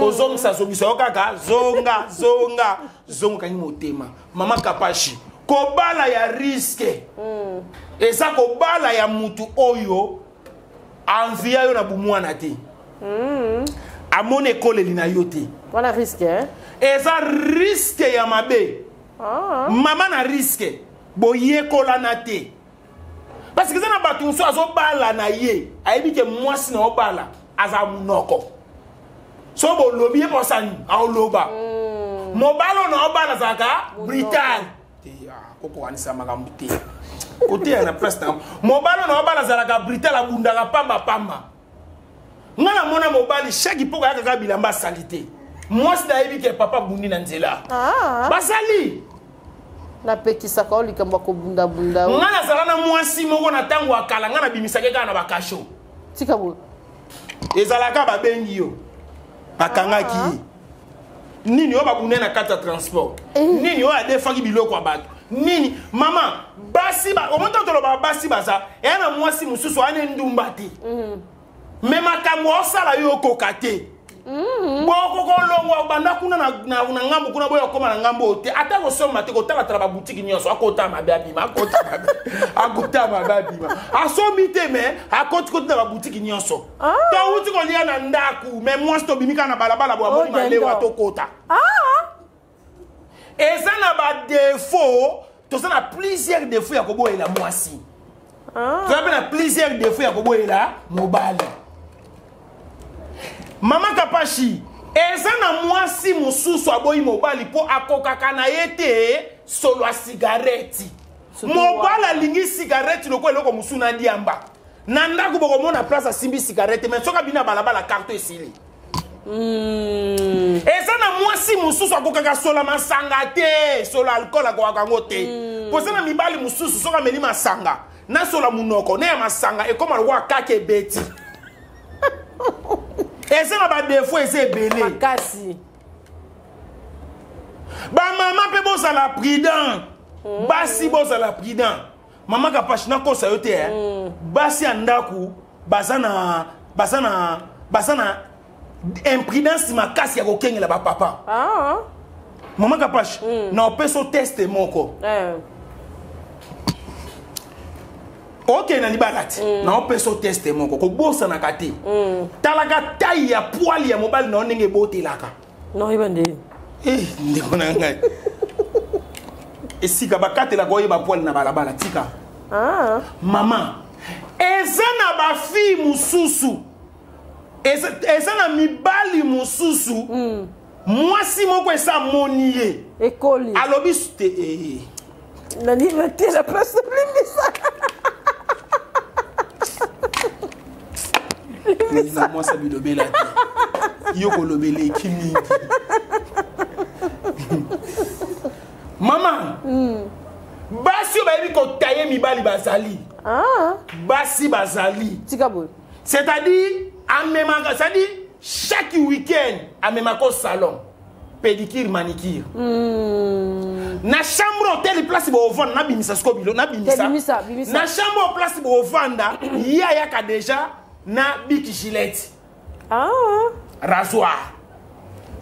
kozongisa zongisa yo kaka zonga zonga zonga, okangi motema. Mama Kapashi, kobala ya risque eza kobala ya mutu oyo anvia yo na bumwana te, amoni ekoleli na yo te. Wana risque, hein? Eza risque ya mabe. Mama, na risque boyekolana te, parce que eza na bato mosusu azobala na ye, ayebi ke mwasi na obala aza monoko, so bolobi ye mosani aoloba. Mobali oyo na obala azalaka brutal. Kokokanisa makambo te. Koteya na place na mobali na mobali azalaka brutal, abundaka pamba pamba. Nga namona mobali chaque mpoka ayaka kaka bilamba asali te. Mwasi nayebi ke papa abundi na nzela. Ah. Basali. Napekisaka yo likambo ya kobundabunda. Nga nazala na mwasi moko na ntango ya kala, nga nabimisaki kaka na bakasho. Tika boye. Ezalaka babengi yo, bakangaki ye. Nini oyo babunda na kati ya transport? Nini oyo adefaki biloko ya bato? Nini? Mama, basi ba omoni ntango tolobaka basi baza, eya na mwasi mosusu aya ne ndumba te. Me makambo osala yo okoka te. Boko kolongwa banda kuna na ngambo kuna, boya okóma na ngambo oyo te. Ata kosomba te, kotalatala babutiki nyonso, akota mabe abima, akota mabe, akota mabe abima. Asombi te, me akotikoti na babutiki nyonso. Touti kolia na ndako, me mwasi tobimi kaka na balabala boye, amoni malewa, tokota. Eza na badefo, toza na plusieurs défauts ya koboyela mwasi. Toza mpe na plusieurs défauts ya koboyela mobali. Mama Kapashi, eza na mwasi mosusu aboyi mobali mpo akokaka na ye te solo ya sigareti. Mobali alingi sigareti lokola eloko mosusu na diamba. Na ndako bokomona place asimbi sigarete, mais soki abimi na balabala, carton esili. Eza na mwasi mosusu akokaka sola masanga te, sola alcool akokaka yango te. Po eza na mibali mosusu soki ameli masanga na sola monoko ne ya masanga ekóma lokola kaka ebeti. Eza na badefo, eza ebele. Makasi. Bamama mpe bozala prudent, basi bozala prudent. Mama Kapashi, nakosa yo te, eh? Basi ya ndako baza na imprudence makasi ya kokengela bapapa. Mama Kapashi, na opesa test moko. Okende na libala te, na opesa test moko, kobosanaka te. Talaka taille ya poil ya mobali na yo ndenge ebotelaka. Naoyeba nde. Eh, ndeko na ngai, esika bakatelaka oyeba poil na balabala, tika. Mama, eza na bafille mosusu, eza na mibali mosusu, mwasi moko esa amoni ye, ekoli. Alobi te eh. Nalinga te na place, limbisa. Na mwasi abilobela te, yo kolobela eki mingi. Mama, basi oyo bayebi kotaye mibali bazali. Basi bazali. Tika boye. C'est-à-dire amemaka, c'est-à-dire chaque week-end amemaka au salon, pédicure, manicure, na chambre hôtel place boovanda. Nabimisa siko bilo, nabimisa. Te, bimisa, bimisa. Na chambre place boovanda, ye ayaka déjà na Bic Gillette, rasoir,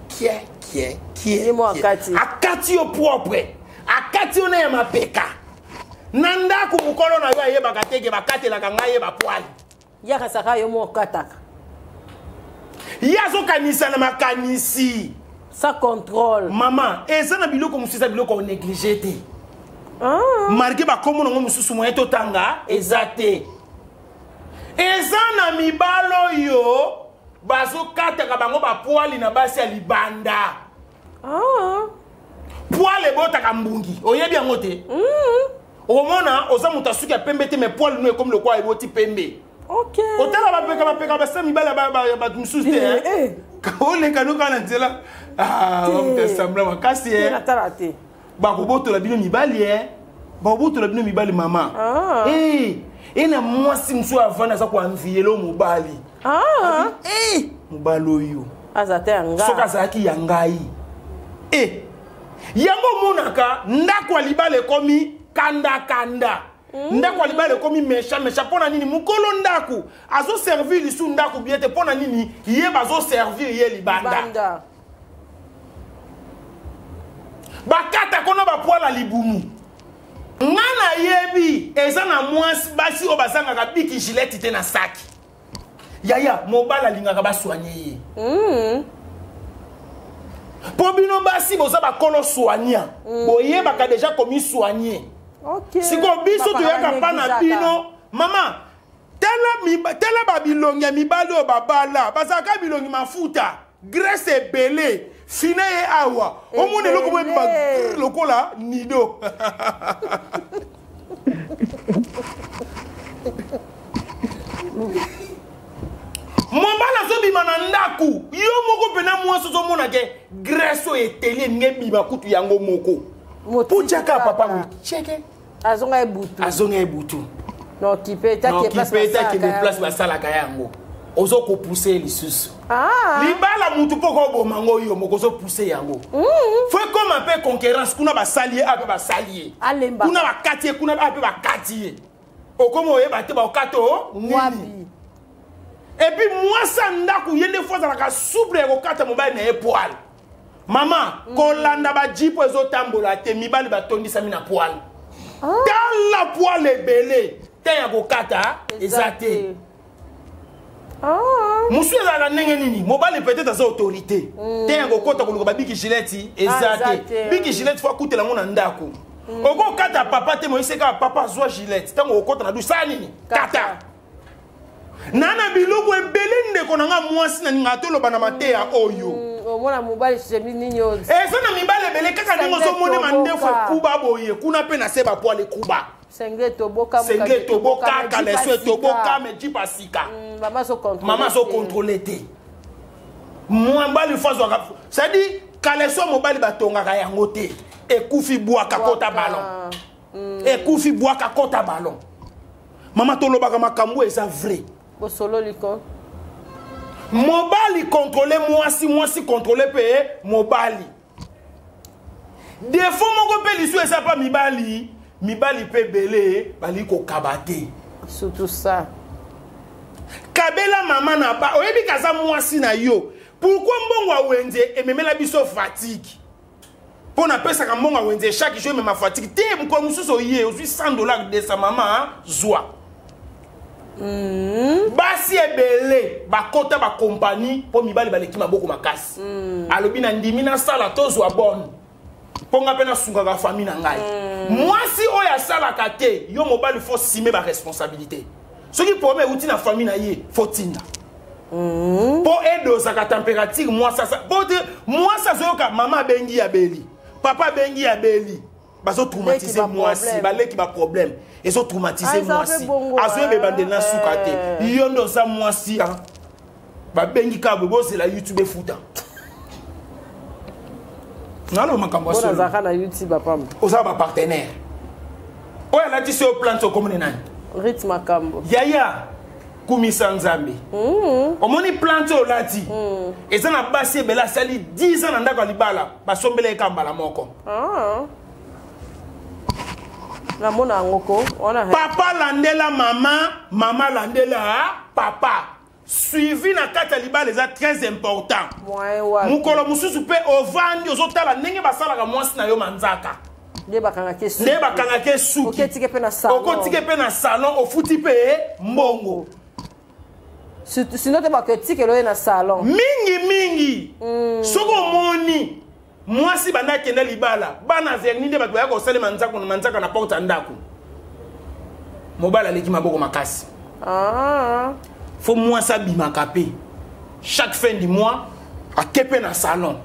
kie kie kie. Ye mo kie. akati. Akati yo propre, akati yo na ya mapeka. Na ndako, mokolo na yo ayebaka te ke bakatelaka ngai ye bapoils. Yakasaka yo mo okataka. Ye azokanisa na makanisi. Sans contrôle. Mama, eza na biloko mosusu, eza biloko onéglige te. Malgré bakombo nango mosusu moye totanga eza te. Eza na mibali oyo bazokataka bango bapoils na basi ya libanda. Poil ebotaka mbungi, oyebi yango te. Okomona oza moto asuki ya pembe te, mais poil no ekomi lokola eboti pembe. Otala bapeka, bapeka basa mibali ya bato mosusu te. Eh, eh. Oleka no kaka na nzela. Ah, Te. bamoto ya sembla makasi. Te, Eh. natala te. Bakobotola bino mibali, e bakobotola bino mibali, mama. Eh, e na mwasi mosusu avandi aza koenvier mobali. Eh, mobali oyo Aza te ya nga. Soki azalaki ya ngai e yango omonaka ndako ya libala ekomi kandakanda, ndako ya libala ekomi méchant méchant. Mpo na nini? Mokolo ndako azoservir lisu ndako bien te. Mpo na nini? Ye bazoservir ye libanda. Banda. Bakata kono bapoils ya libumu. Nga nayebi eza na mwasi, basi oyo bazangaka Bic Gillette te na saki. Yaya, mobali alingaka basoigne ye. Mpo bino basi boza bakolo soignant, boyebaka déjà komisoigne. Sikoyo biso toyaka mpa na bino. Mama, tala babilongi ya mibali oyo babala, bazalaka bilongi mafuta, graisse ebele. Fina ye awa. Omona eloko boye ba lokola nido. Mobali azobima na ndako, yo moko mpena mwasi ozomona ke graisse oyo eteli elingi ebima kutu yango moko. Putyaka papa cheke. Azonga ye butu. Azonga ye butu. Nokipe takende place basalaka yango. Ozo kopousse lisusu. Ah. Libala mutu mpo koboma ngo yo moko ozopousse yango. Fo ekoma mpe concurrence, kuna basali ye ape basali ye. Kuna bakati ye, kuna ape bakati ye. Okoma oyeba te bakata o nini. Et puis mwasi ya ndako ye nde fo azalaka souple ya kokata mobali na ye poil. Mama, kolanda ba jeep ezotambola te, mibali batondisami na poil. Tala poil ebele, te ya kokata eza te. Mosusu ezalaka ndenge nini? Mobali peut-être aza autorité. Te ya kokota koluka ba biki gilette eza te. Biki gilette fo akutela ngo na ndako. Okokata papa te, moyise kaka papa azwa gilette. Ntango okota na douche, sala nini? Kata. Nana biloko ebele ndeko na nga mwasi na ninga toloba na mateya oyo. Omona mobali chemise nini oyo? Eza na mibali ebele kaka ndenge ozomona mandefu ekuba boye, kuna pe na se ba poil ekuba. Singlet toboka, singlet toboka, kaleso toboka, mais jeep asika. Mama so contrôler. Mama so contrôler te. Mobali fo azwaka, c'est-à-dire kaleso mobali batongaka yango te. Ekufi bwaka kota ballon. Ekufi bwaka kota ballon. Mama tolobaka makambo eza vrai. Bosololi ko. Mobali contrôler mwasi, mwasi contrôler pe mobali. Défaut moko pe lisu eza pa mibali, mibali pe belé bali ko kabate. Surtout ça. Kabela mama na ba, oyebi kaza mwasi na yo. Pourquoi mbongo a wenze ememela biso fatigue? Pour na pesa ka mbongo a wenze chaque jour mema fatigue. Te mko mususu ye ozui $100 de sa maman zwa. Basi ebele bakota ba compagnie po mibali baleki maboko makasi. Alobi na ndimi na sala tozwa bonne. Po nga pe na sungaka famille na ngai. Mwasi oyo asalaka te, yo mobali faut assumer ba responsabilité. Soki problème euti na famille na ye, faut tinda. Po edosaka température mwasi asa, po te mwasi azoyoka mama abengi ya beli, papa abengi ya beli. Bazo traumatiser mwasi, baleki ba problème. Ezo traumatiser mwasi. Azoyeba ebandeli na suka te. Yo nde oza mwasi, hein. Babengi kaka boye, bozela YouTube efuta. Nalo makambo ya solo. Ozalaka na YouTube apamba. Oza ba partenaire. Oyo alatisi yo plante okomone nani? Rit makambo. Yaya, kumisa Nzambe. Omoni plante oyo olati. Eza na basi ebele asali 10 ans na ndako ya libala, basombela ye kaka mbala moko. Namona yango ko, wana Papa landela mama, mama landela papa. Suivi na kati ya libala eza très important. Moyen wapi? Mokolo mosusu pe ovandi ozotala ndenge basalaka mwasi na yo manzaka. Nde bakangaki suki. Nde bakangaki suki. Okotike pe na salon. Okotike pe na salon, ofuti pe mbongo. Surtout, sinon te bakotikela oye na salon. Mingi mingi. Soki omoni mwasi banda akenda libala, bana verni nde bato bayaka kosalema nzako na manzaka na porte ya ndako. Mobali aleki maboko makasi. Fo mwasi abimaka pe. Chaque fin du mois, akepe na salon.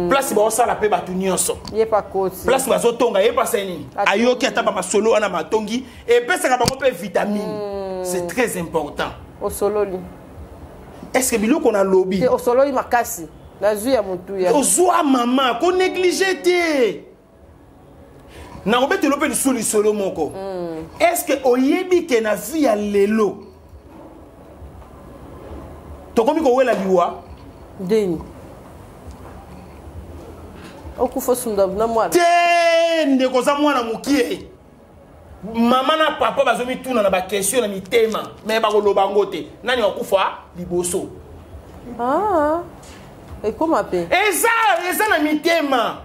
Place baosala pe bato nyonso. Ye pa koti. Place bazotonga, ye pa sala nini? Atongi. Ayoki ata ba masolo wana matongi, epesaka bango pe vitamine. C'est très important. Osololi. Est-ce que biloko na lobi? Te osololi makasi. Nazwi ya motu ya. Ozwa mama, ko négliger te. Na kobetelo pe lisusu lisolo moko. Est-ce que oyebi ke na vie ya lelo tokomi kowela liwa? Ndeni. Okufa sunda na mwana. Te ndeko za mwana mokie. Mama na papa bazomituna na ba question na mitema, mais bakoloba ngo te. Nani akufa liboso? Ekoma pe. Eza, eza na mitema.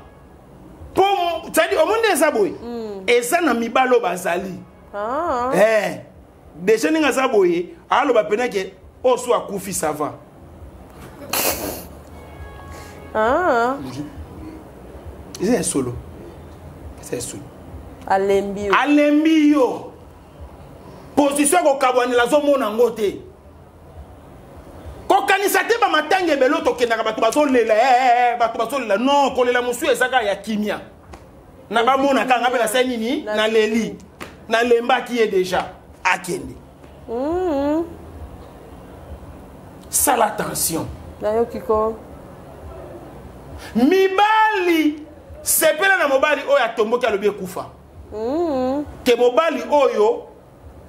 Po, c'est-à-dire, au monde eza boye. Eza na mibalo bazali. Déjà ninga za boye, aloba pena ke oso akufi ça va. Eza solo. Eza solo. Alembi yo. Alembi yo. Position ko kabwanela zo mona ngote. Ko Kokanisa te bamatanga ebele oyo tokendaka, bato bazolela, eh, eh, eh, bato bazolela. Non, kolela mosusu eza kaka ya kimia na bamonaka nga mpe nasali nini, naleli, nalembaki ye deja, akende. Sala attention. Nayoki ko. Mibali, sepela na mobali oyo atomboki, alobi ekufa. Ke mobali oyo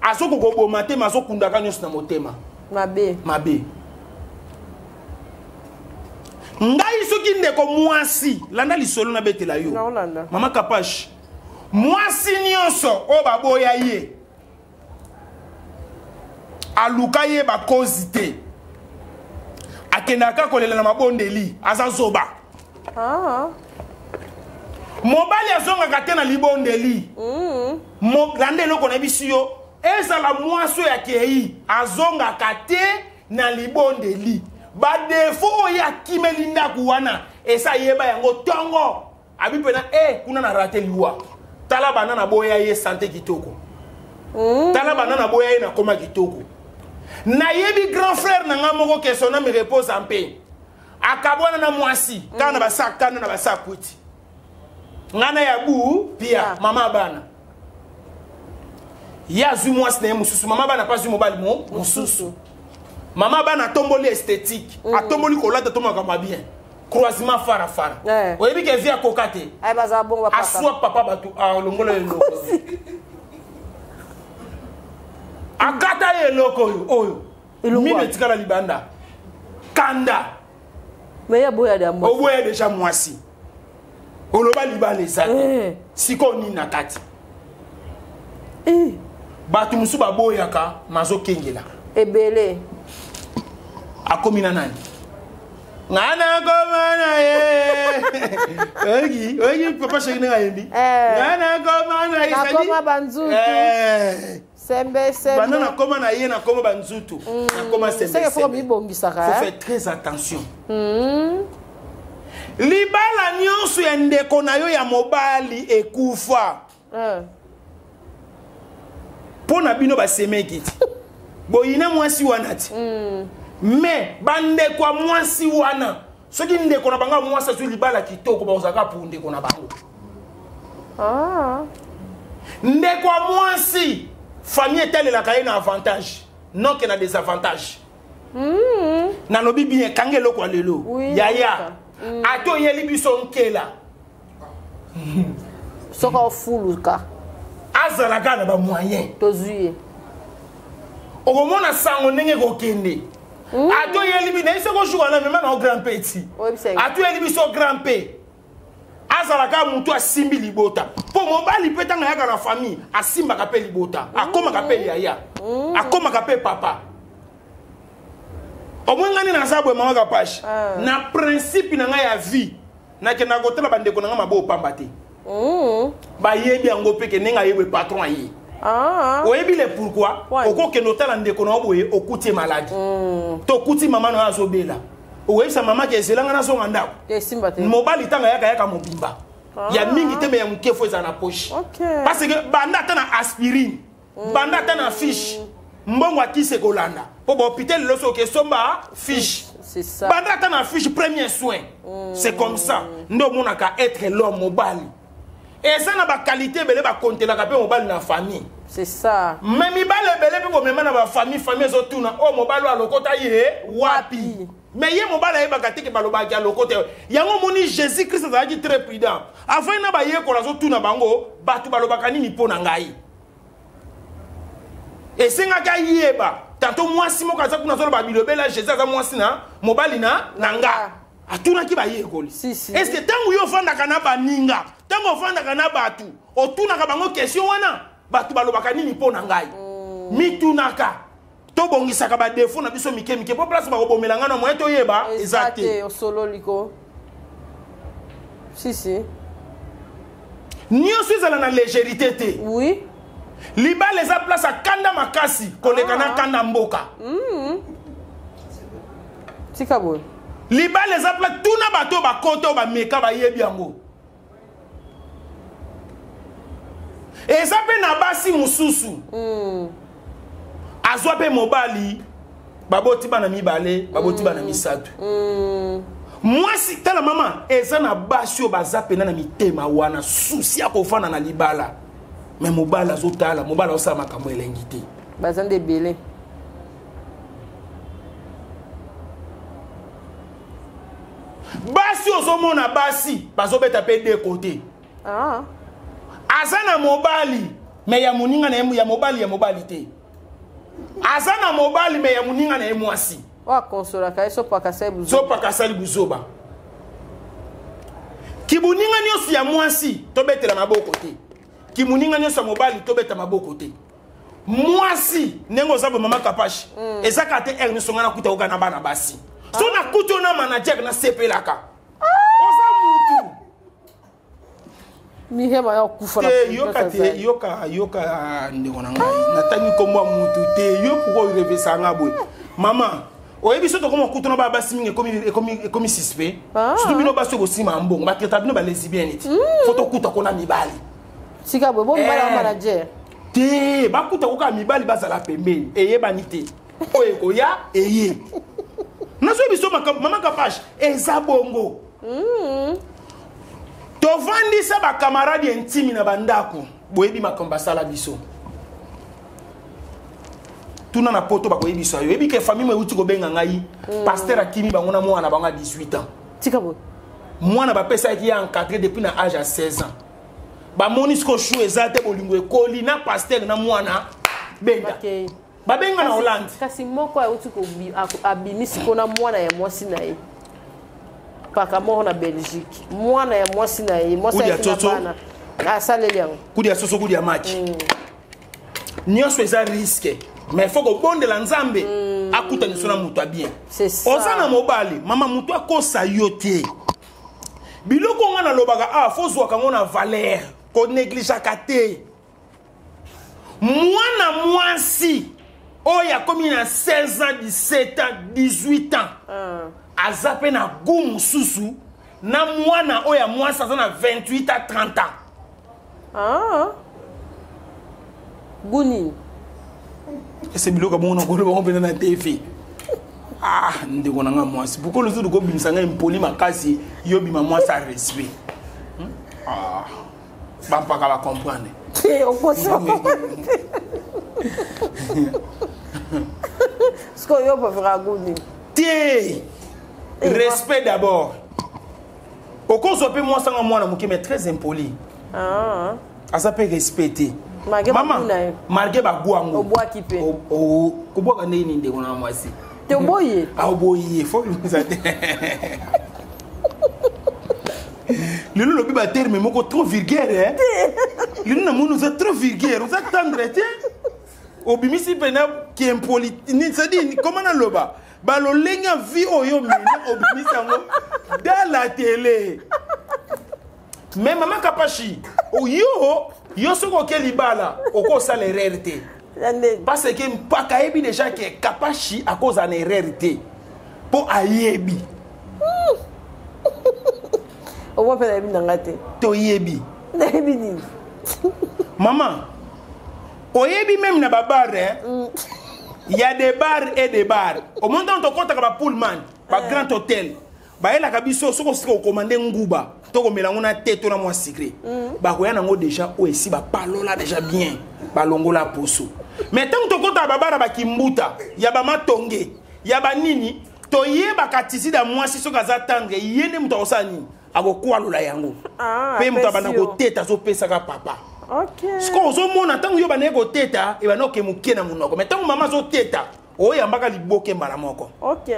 azokoka koboma te, ma azokundaka nyonso na motema. Mabe. Mabe. Ngai soki ndeko mwasi, landa lisolo nabetela yo. Naolanda. Mama Kapash, mwasi nyonso oyo baboya ye, aluka ye bakozi te, akendaka kolela na mabondeli, aza zoba. Mobali azongaka te na libondeli. Landa eloko nayebisi yo, ezala mwasi oyo akei, azongaka te na libondeli. Badefo oyo akimeli ndako wana, esa ayeba yango ntongo abi mpena e kuna na rate liwa. Tala bana na boya ye sante kitoko. Tala bana na boya ye nakoma kitoko. Nayebi grand frère na nga moko, que son âme repose en paix, akabwana na mwasi kaka na basa kanda na basa kwiti. Nga na ya bu pia. Mama bana ye azwi mwasi na ye mosusu, mama bana mpe azwi mobali mo mosusu. Mama bana atomboli esthétique, atomboli kolata to makambo ya bien, croisement fara fara. Oyebi ke vie akoka te. Ay, bazala bongo bapapa. Aswa papa bato alongola eloko, akata ye eloko oyo oyo. Eloko mino wapi? Etikala libanda, kanda. Mais ya boya da mwasi. Oboya deja mwasi, oloba libala eza te. Sikoyo nini na kati? Bato mosusu baboyaka, mazokengela. Ebele. Akomi na nani? Nga nakoma na ye. Oyoki, oyoki papa sheki ndenge ayembi? Nga nakoma na ye. Nakoma banzutu. Sembe sembe. Banda nakoma na ye, nakoma banzutu, nakoma sembe. Seke fo sembe. mibongisaka. Faut Eh? faire très attention. Libala nyonso ya ndeko na yo ya mobali ekufa, mpo na bino basemeki ti boyina mwasi wana ti. Mais bandeko ya mwasi wana, soki ndeko na bango ya mwasi azwi libala kitoko, bakozalaka pour ndeko na bango. Ndeko ya mwasi, famille etalelaka ye na avantage, non ke na désavantage. Nalobi bien, kanga eloko ya lelo. Yaya, nayoka. Ata oyeli biso nkela, Soki ofuluka, azalaka na bamoyen. Tozwi ye. Okomona sango ndenge ekokende. Ata oyeli bi nayebi soki ojour wana mema na o grand p ti. Oyebisa ye. Ata oyeli biso grand p, azalaka motu asimbi libota, mpo mobali mpe ntango ayaka na famille, asimbaka mpe libota, akomaka mpe yaya, akomaka mpe papa. Omoi ngai nde naza boye, mama Kapash. Na principe na ngai ya vie, nakendaka kotala bandeko na ngai mabe opamba te. Bayebi yango mpe ke ndenge ayebi patron aye. Oyebi le pourquoi? Okokende otala ndeko na yo boye, okuti ye maladi, to okuti mama na yo azobela, okoyebisa mama ke ezelanga nazonga ndako? Te, esimba te. Mobali ntango ayaka, ayaka mobimba ya mingi te, me ya moke fo ezala na poche. Parce que banda ata na aspirine, banda ata na fiche, mbongo akisi ekolanda, mpo bahôpital lelo soki okesomba fiche. C'est ça. Banda ata na fiche premier soin. C'est comme ça nde omonaka être l'homme. Mobali eza na baqualité ebele, bakontelaka mpe mobali na famille. C'est ça. Me mibali ebele mpe bomema na bafamille, famille ezotuna oyo mobali oyo alokota ye wapi? Me ye mobali ayebaka te ke balobaki alokota ye. Yango omoni, Jésus Christ azalaki très prudent. Afai na bayekola, azotuna bango: bato balobaka nini mpo na ngai? Esengaki ayeba. Tanto mwasi moko aza kuna, azoloba bilobela, Jésus aza mwasi na mobali na nga. Atunaki bayekoli. Si, si. Est ce que ntango yo ofandaka na baninga, ntango ofandaka na bato, otunaka bango question wana: bato balobaka nini mpo na ngai? Mitunaka, tobongisaka badefo na biso mike mike, mpo place bakobomela ngai na moyen toyeba eza eza te. Te, osololi ko, si si. Nyonso ezala na légérité te. Libala eza place akanda makasi koleka na kanda mboka. Tika boye. Libala eza place, tuna bato oyo bakota, oyo bameka, bayebi yango. Eza mpe na basi mosusu, azwa mpe mobali. Baboti bana mibale, baboti bana misato. Mwasi, tala mama, eza na basi oyo baza pena na mitema wana, souci ya kofanda na libala. Mais mobali azotala, mobali azosala makambo elengi te. Baza nde ebele. Basi ozomona basi bazobeta pe deux côtés. Ah. Aza na mobali mais ya moninga na ye, ya mobali, ya mobali te. Aza na mobali mais ya moninga na ye mwasi. Oyo akonsolaka ye, sopaka sali buzoba. Sopaka sali buzoba. Kibuninga nyonso ya mwasi tobetela maboko te. Kimuninga nyonso ya mobali tobeta maboko te. Mwasi ndenge oza bo mama Kapashi. Eza ka te er nyonso nga nakuta oka na bana basi. So nakuti yo na manager na sepelaka. Oza mutu. Miriam aya kufa na Te, yoka te, yoka, yoka ndeko na ngai. Natangi kombo ya mutu te. Yo pourquoi orevesa nga boye? Mama, oyebi so tokoma kutu na ba basi mingi ekomi suspect. Surtout bino basi oyo bosima mbongo, ba traita bino ba lesbienne ti. Faut tokuta kona mibali. Sika boye, bo mibali ya manager. Te, bakuta koka mibali bazala pembeni, eyebani te. Oyo ekoya, eye. Nazoyebi so makambo, mama Kapash, eza bongo. Tovandisa ba camarade intime na bandako, boyebi makambo basala biso. Tuna na poto bakoyebisa yo. Oyebi ke famille mo euti kobenga ngai, pasteur akimi bango na mwana bango ya 18 ans. Tika boye. Mwana bapesaki ye encadré depuis na âge ya 16 ans. Bamoni siko chou eza te, bolingo ekoli na pasteur na mwana benda. Okay. Babenga na Hollande. Kasi moko auti abimi siko na mwana ya mwasi na ye. Paka moko na Belgique. Mwana ya mwasi na ye, mwasi Kudi ya ya tina tsotso. bana. Asaleli yango. Kudi ya soso, kudi ya maki. Nyonso eza risque. Mais faut kobondela Nzambe. Akuta nyonso na moto ya bien. C'est ça. Oza na mobali, mama moto akosa yo te. Biloko nga nalobaka, ah, faut zwaka ngo na valeur, ko négligeaka te. Mwana mwasi oyo akomi na 16 ans, 17 ans, 18 ans. Aza pe na goût mosusu na mwana oyo ya mwasi aza na 28 à 30 ans. Goût nini? Ese biloko bongo na koloba ngo mpenza na TV. Ah, ndeko na nga mwasi. Pourquoi lozo ko bimisa nga impoli makasi, yo bima mwasi a respect. Ah. Ba mpaka ba comprendre. Te, okosa. Siko yo préfère goût nini? Te. Respect d'abord. Okozwa pe mwasi nga mwana moke mais très impoli. Aza pe respecté. Malgré Mama, ba goût na ye. malgré ba goût yango. Obwaki pe. Kobwaka ndenge nini ndeko na mwasi? Te oboye. Ah, oboye, faut bimisa te. Lelo lobi ba terme moko trop vulgaire, hein? Lelo na moni oza trop vulgaire, oza tendre te. Obimisi pena ki impoli, ni, c'est-à-dire, comment naloba? Ba lolenge ya vie oyo mena obimisi yango dans la télé. Mais maman Kapashi, oyo, yo soko oke libala, okosala erreur te. Parce que mpaka ayebi déjà que Kapashi akozala na erreur te. Po ayebi. Obo mpe nayebi na nga te. Toyebi. Nayebi nini? Maman, oyebi même na ba bar, hein? Il y a des bars et des bars. Au moment où on compte ba Pullman, ba grand hôtel, ba yelaka biso soko soko commander nguba, to ko melango na te to na mwa sucré. Ba koya nango déjà o esi ba palola déjà bien, ba longola poso. Mais tant que to compte ba bar ba kimbuta, ya ba matonge, ya ba nini, to yeba katisi da mwasi soko aza tendre, yende muto akosala nini? Akokwalola yango. Ah, Pe muto abanda apesi yo. koteta, azopesaka papa. Ok. Siko ozomona ntango yo bandaki koteta, ebanda oke moke na monoko. Mais ntango mama azoteta, oyambaka liboke mbala moko. Ok.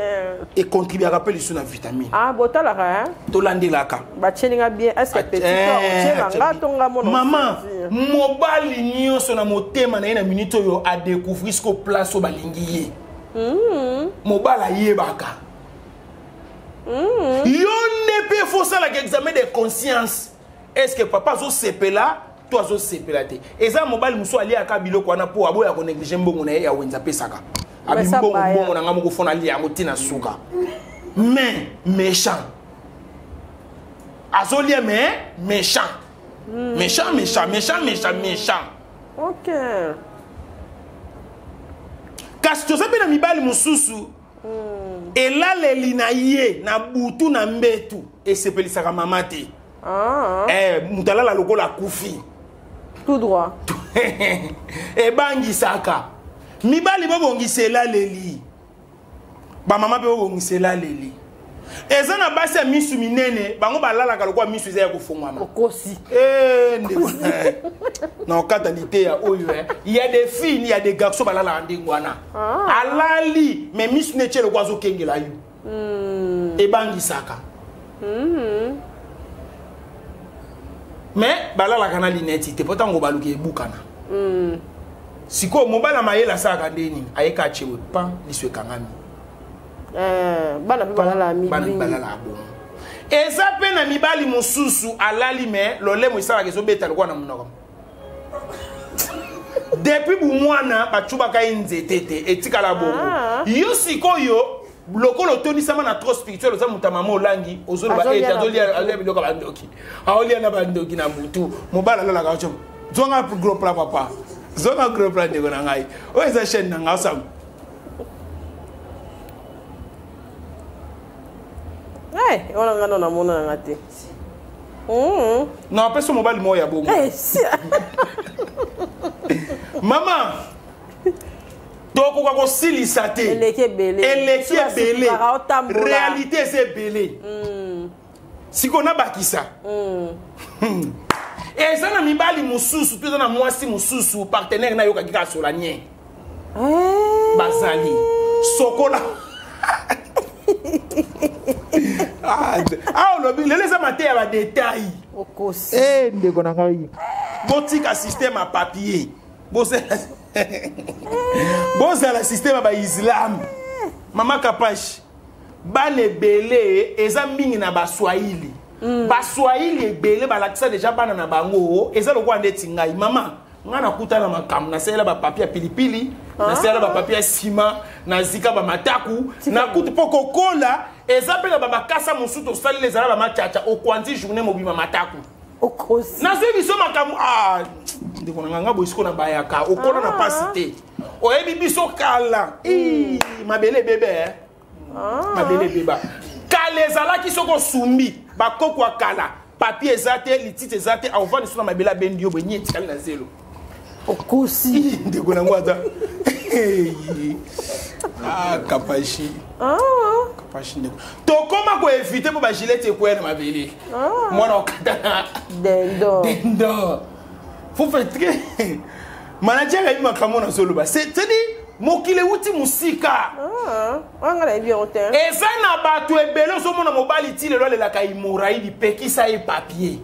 Econtribuaka mpe lisusu na vitamine. Ah, botalaka, hein? Tolandelaka. Batielinga bien. Est-ce que At- petit toi, eh, otiela nga to nga mona Mama, osenzi? mobali nyonso na motema na ye na minute oyo a découvrir siko place oyo balingi ye. Mobali ayebaka. Yo nde mpe faut osalaka examen de conscience. Est-ce que papa azosepela to azosepela te? Eza mobali mosusu aliaka biloko wana po aboya ko négliger mbongo na ye ya wenza apesaka. Abi Mais ça mbongo, baya. mbongo na nga moko fo nalia yango ntina suka. Mais méchant. Azolia mais méchant. Méchant, méchant, méchant, méchant, méchant. Ok. Kasi toza mpe na mibali mosusu, elaleli na ye na butu na mbetu esepelisaka mama te. Ah. Eh, moto alala lokola akufi. Tout droit. Ebangisaka. Mibali bobongisa elaleli, bamama mpe bobongisa elaleli. Eza na basi ya misu minene, bango balalaka lokola misu eza ya kofungwama. Okosi. Eh, ndeko, na okata liteya oyo, eh. Il y a des filles, il y a des garçons balalaka ndenge wana. Alali mais misu ne tie lokola azokengela yo. Ebangisaka. Mais balalaka na lineti te, po ntango baluki ebukana. Sikoyo mobali ya mayele asalaka nde nini? Ayeka atyewe pan, liso ekangami. Eh, bana mpe balalaka. Bana mibi. Balalaka bongo. Eza mpe na mibali mosusu, alali me lolemo esalaka, ezobeta lokola na monoko. Depuis bumwana bacubaka ye nzete te, etikala bongo. Ah. Yo sikoyo lokola otondisama na trop spirituel, oza moto ya mama olangi, ozoloba Azolia ete na azolia butu. azolia biloko ya bandoki, aolia na bandoki na butu. Mobali alalaka oco zonga gros plat, papa, zonga gros plat. Ndeko na ngai, oyo eza chaîne na ngai, osango. Eh, wana nga no namona nanga te. Na apesi mobali moko ya bongo. Eh, sia. Mama, tokoka kosilisa te. Eleki ebele. Eleki Soki ebele. basukaka, otambola. Réalité eza ebele. Sikoyo nabakisa, eza na mibali mosusu to eza na mwasi mosusu, partenaire nayokaki kaka sola nie. Eh. Bazali sokola. Ah, ah, olobi lelo eza mateya ya badetail. Okosi. Eh, ndeko na ngai, botika système ya papier, bozala bozala système ya baislam. Mama Kapash, bana ebele eza mingi na Baswahili. Baswahili ebele balakisa deja bana na bango, eza lokola ndeti ngai. Mama, ngai nakuta na makambo, nasalela bapapier ya pilipili, nasalela bapapier ya nsima, nazika bamataku, nakuta mpo kokola. Eza mpe na bamakasa mosusu tosaleli, ezala bamachacha, okwanzi journée mobima mataku. Okosi. Nazwi biso makambo. Ah, ndeko na ngai, nga boye sikoyo na bayaka okola na pasi te. Oyebi biso kala. Ii, mabele ebebe, eh? Mabele ebeba. Kala ezalaki soki osumbi, bakoko ya kala, papier eza te, lititi eza te, aovandi so na mabele, abendi yo boye, ni etikali na zelo. Okosi. Ii, ndeko nango aza. Ah, Kapashi. Ah. Kapashi, ndeko, tokóma koevite mpo bagilete ekwea na mabele, mwana okatana. Dendo. Dendo. Faut faire très manager ayebi makambo nazoloba, c'est-à-dire mokili ewuti mosika. Ah, wana nga nayebi yango te. Eza na bato ebele, ozomona mobali ti lelo alelaka hémorroïde, pekisa ye papier.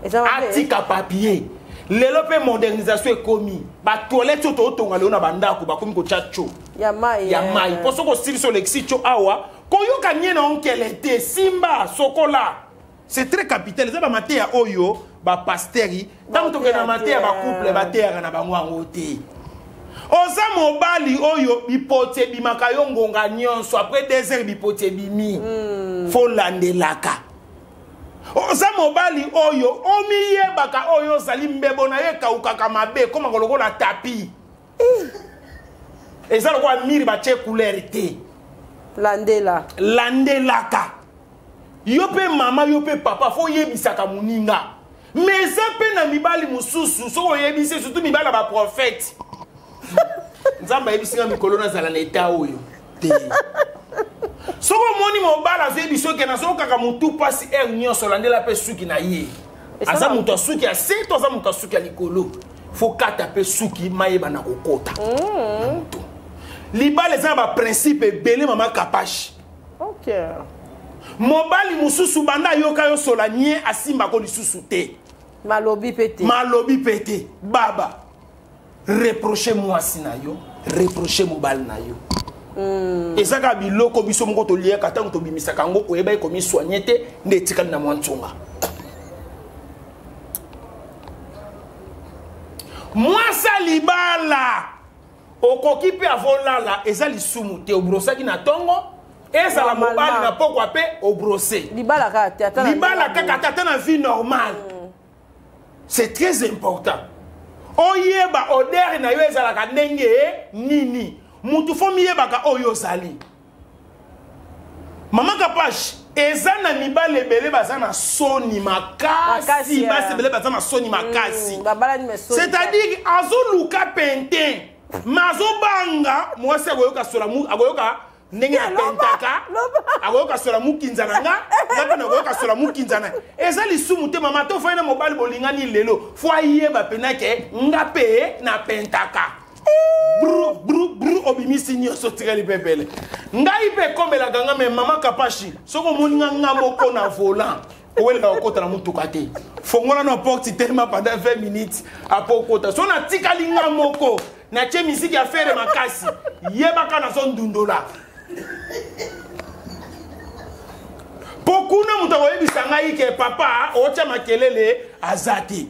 Eza mabe. Atika papier. Lelo mpe modernisation ekomi, batoilette oyo tootonga lelo na bandako, bakomi kotya tio Ya mai. ya Eh. mai, mpo soki osilisi, olekisi tio awa, koyoka nie na onkele te, simba sokola. C'est très capital. Eza bamateya oyo bapasteri, ntango tokende na mateya bacouple, bateyaka na bango yango te. Oza mobali oyo bipoti ebimaka yo ngonga nyonso, après 2 heures bipoti ebimi, fo landelaka. Oza mobali oyo omiyebaka, oyo ozali mbebo na yo ekaukaka mabe, ekomaka lokola tapi, eza lokola mur batie couleur te. Landela. Landelaka. Yo mpe mama, yo mpe papa, fo oyebisaka moninga. Mais eza mpe na mibali mosusu, soki oyebisi, surtout mibali ya baprofete, Nzambe ayebisinga mikolo nazala na eta oyo te. Soki omoni mobali azoyebi soki nazokaka motu mpasi heure nyonso, olandela mpe suki na ye. Aza moto ya suki ya se to aza moto ya suki ya likolo? Fo kata mpe suki, mayeba na kokota na motu. Libala eza na baprincipe ebele, mama Kapashi. Mobali mosusu, banda ayoka yo sola nie, asimbako lisusu te. Malobi mpe te. Malobi mpe te. Baba reproche mwasi na yo, reproche mobali na yo. Eza kaka biloko biso moko toliaka, ntango tobimisaka yango, oyebaki komisoigne te, nde etikali na mwa ntsonga. Mwasi ya libala, okoki mpe avolala, eza lisumu te. Obrosaki na ntongo, ezala Normalement. mobali na pokwa mpe obrose. Libala kaka te, ata na Libala ndenge kaka te, ata na vie normale. C'est très important oyeba odeur na yo ezalaka ndenge nini. Mutu fo miyebaka oyo ozali. Mama Kapash, eza na mibali ebele baza na soni makasi, basi ebele baza na soni makasi. C'est-à-dire azoluka pintin, mais azobanga mwasi akoyoka sola akoyoka ndenge apentaka, akoyoka sola mukinza na nga, nga mpe nakoyoka sola mukinza na. Eza lisumu te mama, to fai na mobali bolingani lelo, fo ayeba pena ke nga mpe napentaka. Bru bru bru obimisi nyonso tikali pepele. Ngai mpe ekomelaka nga me mama Kapashi, soki omoni nga nga moko na volant, oweleka kokota na motuka te. Fongola na porte telema pendant 20 minutes apo okota. So natikali nga moko, natie misiki ya fere makasi, yebaka nazondundola. Po kuna moto akoyebisa ngai ke papa otya makelele aza te.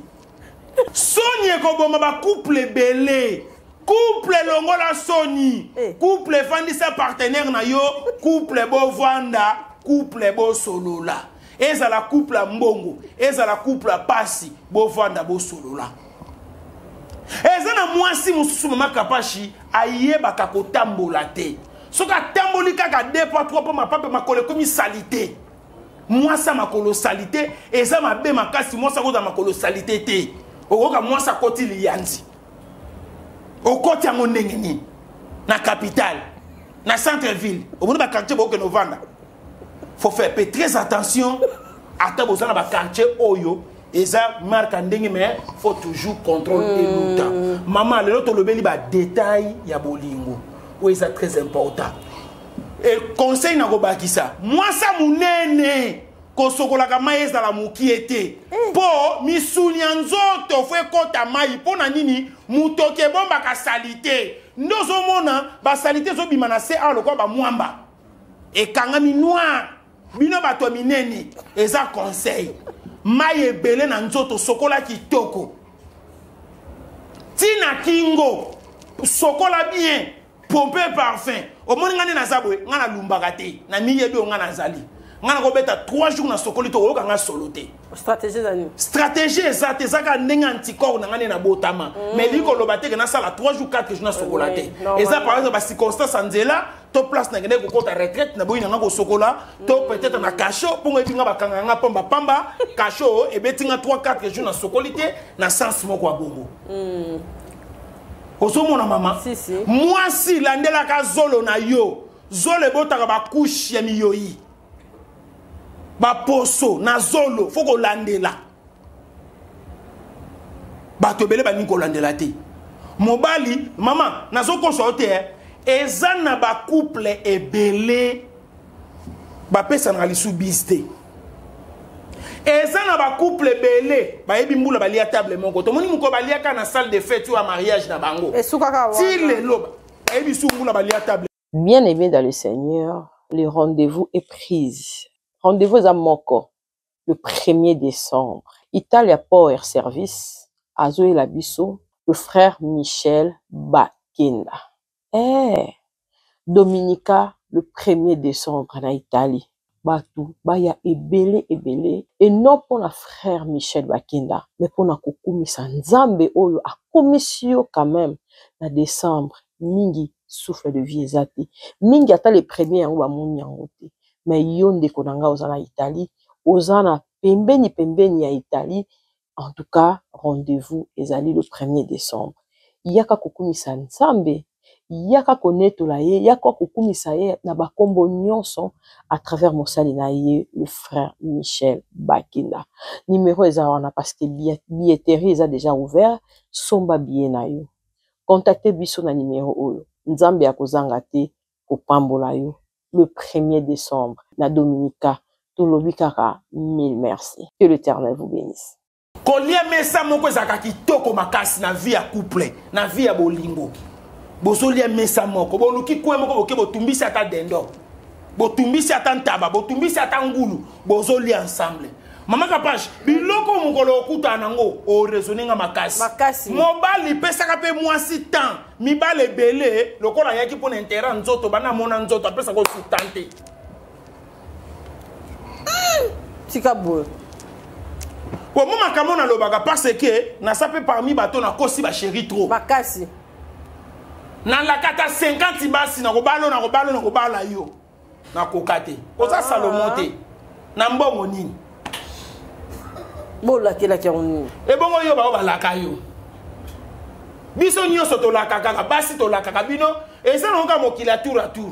Soni ekoboma ba couple ebele. Couple longola soni. Eh. Couple efandisa partenaire na yo, couple bovanda, couple bosolola. Ezala couple ya mbongo, ezala couple ya pasi, bovanda bosolola. Eza na mwasi mosusu mama Kapashi ayebaka kotambola te. Soki atamboli kaka 2 pas 3 pas mapape makolo ekomi salite. Mwasi ya makolo salite eza mabe makasi, mwasi akozala makolo salite te. Okoyoka mwasi akoti liyanzi. Okoti yango ndenge nini? Na capitale, na centre-ville, omoni ba quartier bokende ovanda. Faut faire pe très attention ata boza na ba quartier oyo eza marque ya ndenge, mais faut toujours contrôle eluta. Mama, lelo tolobeli ba détail ya bolingo oyo eza très important. Et conseil na kobakisa, mwasa munene kosokolaka mai ezala mokie te. Po misuni ya nzoto fo ekota mai. Po na nini? Motoki ebombaka salite. Nde ozomona ba salite ezobima na se awa lokola ba mwamba. Ekangami noir. Bino bato ya minene eza conseil. Mai ebele na nzoto, sokola kitoko. Tina kingo, sokola bien. Pompe parfum. Omoni nga nde naza boye, nga nalumbaka te. Na miyebi oyo nga nazali. Nga nakobeta 3 jours na sokoli to oyoka nga solo te. Stratégie eza nini? Stratégie eza te, eza kaka ndenge anticorps na nga nde nabotama. Mais elingi koloba te ke nasala 3 jours, 4 jours nasokola te. Eza par exemple ba circonstances ya nzela, to place nakendaki kokota retraite, naboyi na nga kosokola, to peut-être na cachot, mpo ngoyebi nga bakanga nga pamba pamba, cachot ebeti nga 3, 4 jours nasokoli te, na sens moko ya bongo. Ozomona mama? Si, si. Mwasi landelaka zolo na yo. Zolo ebotaka ba couche ya miyoyi. Ba poso na zolo, faut kolandela. Bato ebele balingi kolandela te. Mobali, mama, nazokosa yo te, eh. Eza na ba couple ebele bapesanaka lisu bise te. Eza na ba couple ebele bayebi mbula balia table moko. Tomoni moko baliaka na salle de fête ou mariage na bango. Esukaka wana. Ti lelo bayebi su mbula balia table. Bien aimé dans le Seigneur, le rendez-vous est pris. Rendez-vous eza moko le 1er décembre. Italia Power Service azoyela biso le frère Michel Bakenda. Dominica le 1er décembre na Italie. Batu baya ebele ebele et non pour la frère Michel Bakenda, mais pour na kokumisa Nzambe oyo akomisi yo quand même na décembre mingi souffle de vie eza te. Mingi ata le premier yango bamoni yango te. Mais yo ndeko na nga oza na Italie, oza na pembeni pembeni ya Italie, en tout cas rendez-vous ezali le 1er décembre. Yaka kokumisa Nzambe, yaka konetola ye, yaka kokumisa ye na bakombo nyonso à travers mosali na ye le frère Michel Bakenda. Numéro eza wana parce que billetterie eza déjà ouvert, somba billet na yo. Contactez biso na numéro oyo. Nzambe akozanga te kopambola yo le 1er décembre na Dominica. Tolobi kaka mille merci. Que l'Éternel vous bénisse. Kolia mesa moko ezalaka kitoko makasi na vie ya couple, na vie ya bolingo. Bozolia mesa moko, boluki coin moko boke botumbisi ata dendo. Botumbisi ata ntaba, botumbisi ata ngulu, bozolia ensemble. Mama Kapash, biloko mokolo okutana nango, o raisonner nga makasi. Makasi. Mobali pesaka pe mwasi temps, mibale ebele lokola ayaki pona intérêt nzoto, bana mona nzoto apesaka osu temps te. Tika boye. Bon, moi, makambo nalobaka parce que nasa pe parmi bato nakosi ba chéri trop. Makasi. Nalaka ata 50 basi, nakobala yo, nakobala yo, nakobala yo, nakoka te. Oza Salomon te. Na mbongo nini? Bolakelaki yango nini? Ebongo yo, bao balaka yo. Biso nyonso tolaka kaka, basi tolakaka bino. Eza nango kaka mokili ya tour à tour.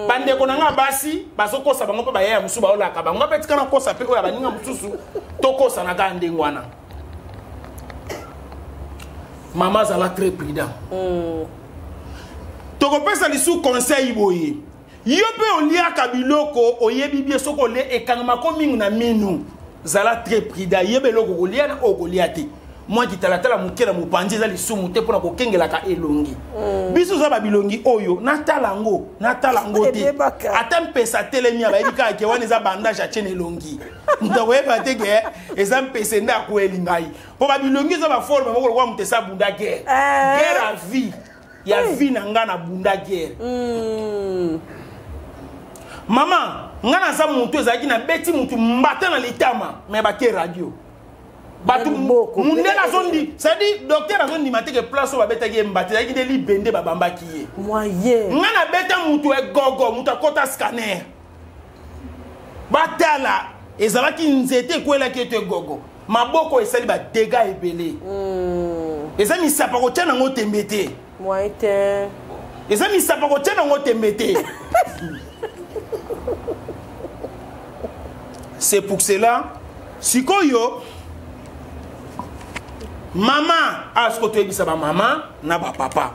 Bandeko na nga basi bazokosa bango mpe bayaya mosusu baolaka bango mpe. Tika nakosa mpe oyo ya baninga mosusu, tokosana kaka ndenge wana. Mama, azala très prudent. Tokopesa lisusu conseil boye: yo mpe oliaka biloko, oyebi bien soki olie ekangamako mingi na minu. Zala très prudent, yeba eloko kolia na oyo kolia te. Mwa kitalatala moke na mopanzi eza lisumu te, mpona kokengelaka elongi. Biso oza babilongi oyo, natala yango, natala yango te. Ebebaka. Ata mpesa telemi, bayebi kaka ke wana eza bandage atie na elongi. Moto akoyeba te ke eza mpese nde akweli ngai, mpo babilongi eza baforme moko lokola moto esa bunda guerre. Guerre ya vie, ya vie na ngai na bunda guerre. Mama, ngai naza motu ezalaki nabeti motu mbata na litama, me bake radio bato. Loboko. Mundele azondi, c'est-à-dire docteur azondima te ke place oyo babetaki ye mbata ezalaki nde libende babambaki ye. Moyen. Ngai nabeta motu egogo, motu akɔta scanner, batala ezalaki nzete ekwelaki ete egogo. Maboko esali badégâts ebele. Eza misapa kotia nango tembe te. Moyen te. Eza misapa kotia nango tembe te. C'est pour cela sikoyo, mama, siko toyebisa bamama na bapapa.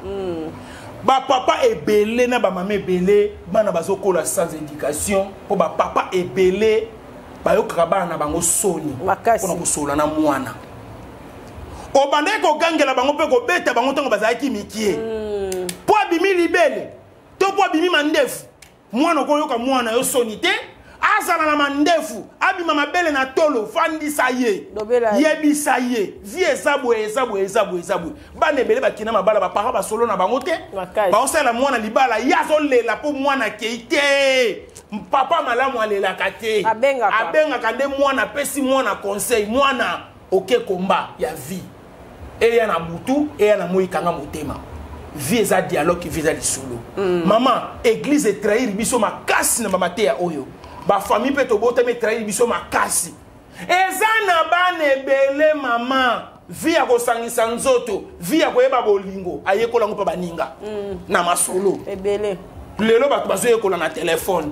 Bapapa ebele na bamama ebele, bana bazokola sans éducation, mpo bapapa ebele bayokaka bana na bango soni Makasi. mpona kosola na mwana. Obandaki kogangela bango mpe kobeta bango ntango bazalaki mikie, mpo abimi libele to mpo abimi mandefu. Mwana, okoyoka mwana yo soni te, azala na mandefu, abima mabele na tolo, fandisa ye. Lobela ye. Yebisa ye: vie eza boye, eza boye, eza boye, eza boye. Bana ebele bakina mabala, baparent basolo na bango te. Makasi. Baosala mwana libala, ye azolela mpo mwana akei te. Papa malamu alelaka te. Abengaka. Abengaka nde mwana, apesi mwana conseil: mwana, oke komba ya vie, eya na butu, eya na moi, kanga motema. Vie eza dialogue, vie eza lisolo. Mama, église etrahir biso makasi na bamateya oyo. Bafamille mpe tobotami etrahir biso makasi. Eza na bana ebele, mama, vie ya kosangisa nzoto, vie ya koyeba bolingo, ayekola yango mpe baninga na masolo. Ebele. Lelo bato bazoyekola na telefone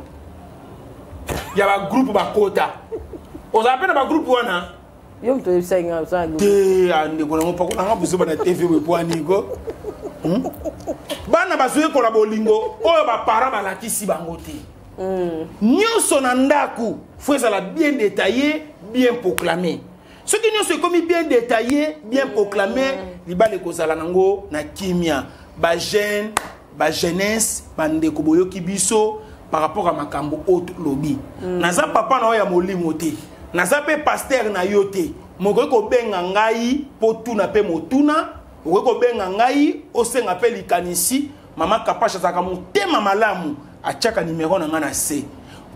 ya bagroupe bakota. Ozala mpe na bagroupe wana. Yo moto oyebisaki ngai osala. Te, ah, ndeko nango pako nanga buzoba na TV boye pwaniko. Bana bazoyekola bolingo oyo baparent balakisi bango te. Nyonso na ndako faut ezala bien détaillé, bien proclamé. Soki nyonso ekomi bien détaillé, bien proclamé, libala ekozala nango na kimia. Bajeune, bajeunesse, bandeko, boyoki biso par rapport à makambo oyo tolobi. Naza papa na oyo ya molimo te, naza mpe pasteur na yo te. Mokoki kobenga ngai mpo tuna mpe motuna, okoki kobenga ngai osenga mpe likanisi. Mama Kapashe azalaka motema malamu, atiaka nimero na ngai na se.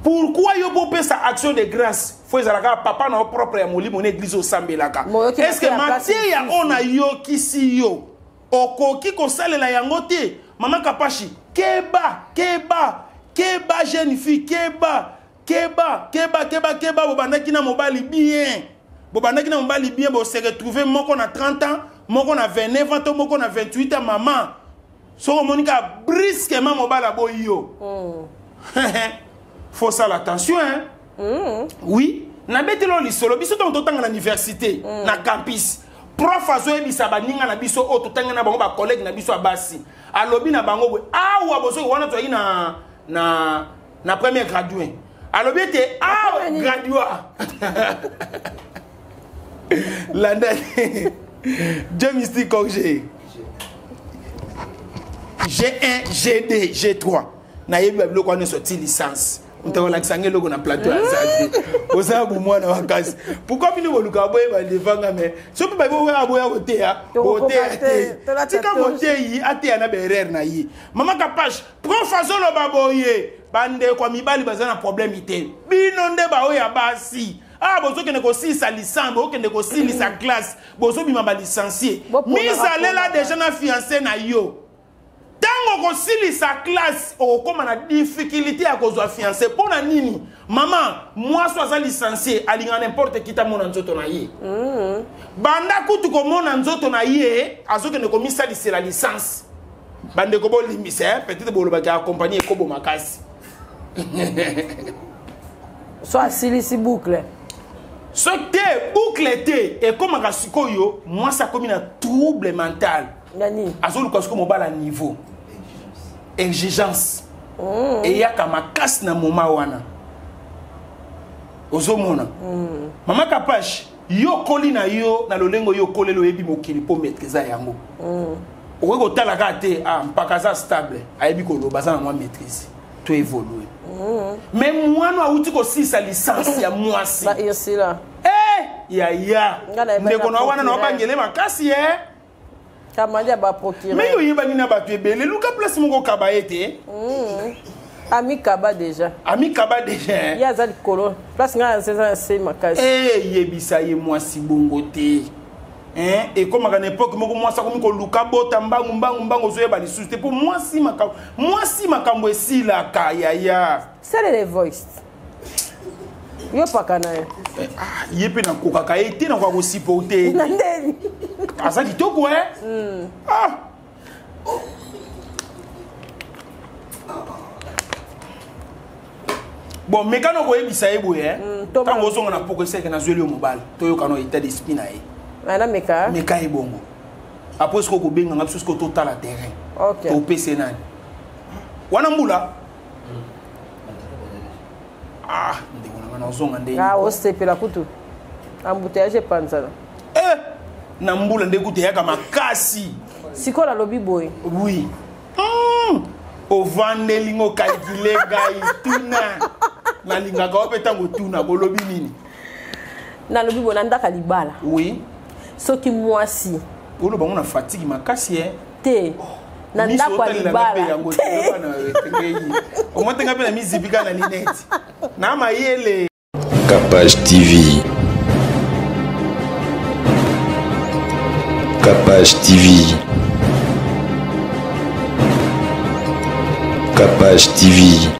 Pourquoi yo bopesa action de grâce, faut ezalaka papa na yo propre ya molimo na église osambelaka? Moyoki Est ce que mateya place mateya mosusu. oyo nayokisi yo, okoki kosalela yango te? Mama Kapashi, keba, keba, keba. Jeune fille, keba, keba, keba, keba, keba. Bobandaki na mobali bien, bobandaki na mobali bien, bose retrouve moko na 30 ans, moko na 29 ans to moko na 28 ans. Mama, soki omoni kaka brusquement mobali aboyi yo, faut sala attention, hein? Oui, nabeteli oyo lisolo. Biso ntango totanga na université, na campus, prof azoyebisa baninga na biso oyo totanga na bango, bacollègue na biso ya basi, alobi na bango boye: awa bosoki wana tozalaki na premier gradué, alobi ete awa graduat landa Dieu mystique congé G1, G2, G3, nayebi babiloko wana nyonso ti licence. Moto akolakisa ngai eloko na plateau aza te. Ozala bomwana makasi. Pourquoi bino bolukaka boyeba devanga? Mais soki babi oya boya koteya, boteya te. Tika moteyi ateya na baerreur na ye. Mama Kapache, prof azoloba boye: bandeko ya mibali baza na problème te, bino nde baoyo ya basi. Ah, bozokende kosilisa licence, bozokende kosilisa classe, bozobima balicencié, misalela déjà na fiancé na yo. Ntango Ntango okosilisa classe, okokóma na difficulté ya kozwa fiancé. Mpo na nini? Mama, mwasi aza licencié, alingaka n'importe qui tamona nzoto na ye. Banda kutu komona nzoto na ye, azokende komisalisela licence. Bandeko, bolimbisa, eh? Peut-être bolobaki accompagné ekobo makasi. So asilisi boucle. So te, boucle te, ekomaka sikoyo mwasi akomi na trouble mental. Nani? Azoluka sikoyo mobala niveau exigence eyaka makasi na moma wana. Ozomona, mama Kapache, yo okoli na yo na lolengo, yo okoleli, oyebi mokili mpo maîtrise yango. Okoki kotala kaka te, ah, mpaka aza stable, ayebi koloba, aza na mwa maîtrise to évolue. Mais mwana awuti kosilisa licence ya mwasi, ba Ursula. Eh, yaya. Nga nayebaki ndeko na wana na procureur. obangele makasi e. Kamandi ya baprocureur. Mais oyebani na bato ebele, luka place moko okaba ye te. Amikaba déjà. Amikaba déjà. Ye aza likolo, place ngai eza na se makasi. Eh, yebisa ye mwasi bongo te. Hein, ekomaka na époque moko, mwasi akomi koluka bota mbangu mbangu mbangu, ozoyeba lisusu te mpo mwasi makambo, mwasi makambo esilaka, yaya. Salele voice, yo paka na ye. Eh, ah, ye mpe nakokaka ye te, nakoka kosupporter. Na ndeni? Aza kitoko e. Ah, bon, mekano koyebisa ye boye, ntango ozonga na poko, eseke nazweli yo mobali, toyokana état d'esprit na ye. Nameka. Meka ye bongo, après sikoyo kobenganga biso, sikoyo totala terrain. Topese nani wana mbula. Ah, ndeko nanga, nazonga nde. Osepela kutu, embouteillage epanzana. Eh, na mbula nde kutu eyaka makasi. Sikoyo nalobi boye. Oui, ovandeli ngo calcule ngai, tuna nalingaka wa mpe ntango tuna bolobi nini. Nalobi boye, na ndaka libala, soki mwasi oloba ngo na fatigue makasi e. Te, na ndako ya libala. Omotenga mpe na mizipika na linete na mayele. Capage TV. Capage TV. Capage TV.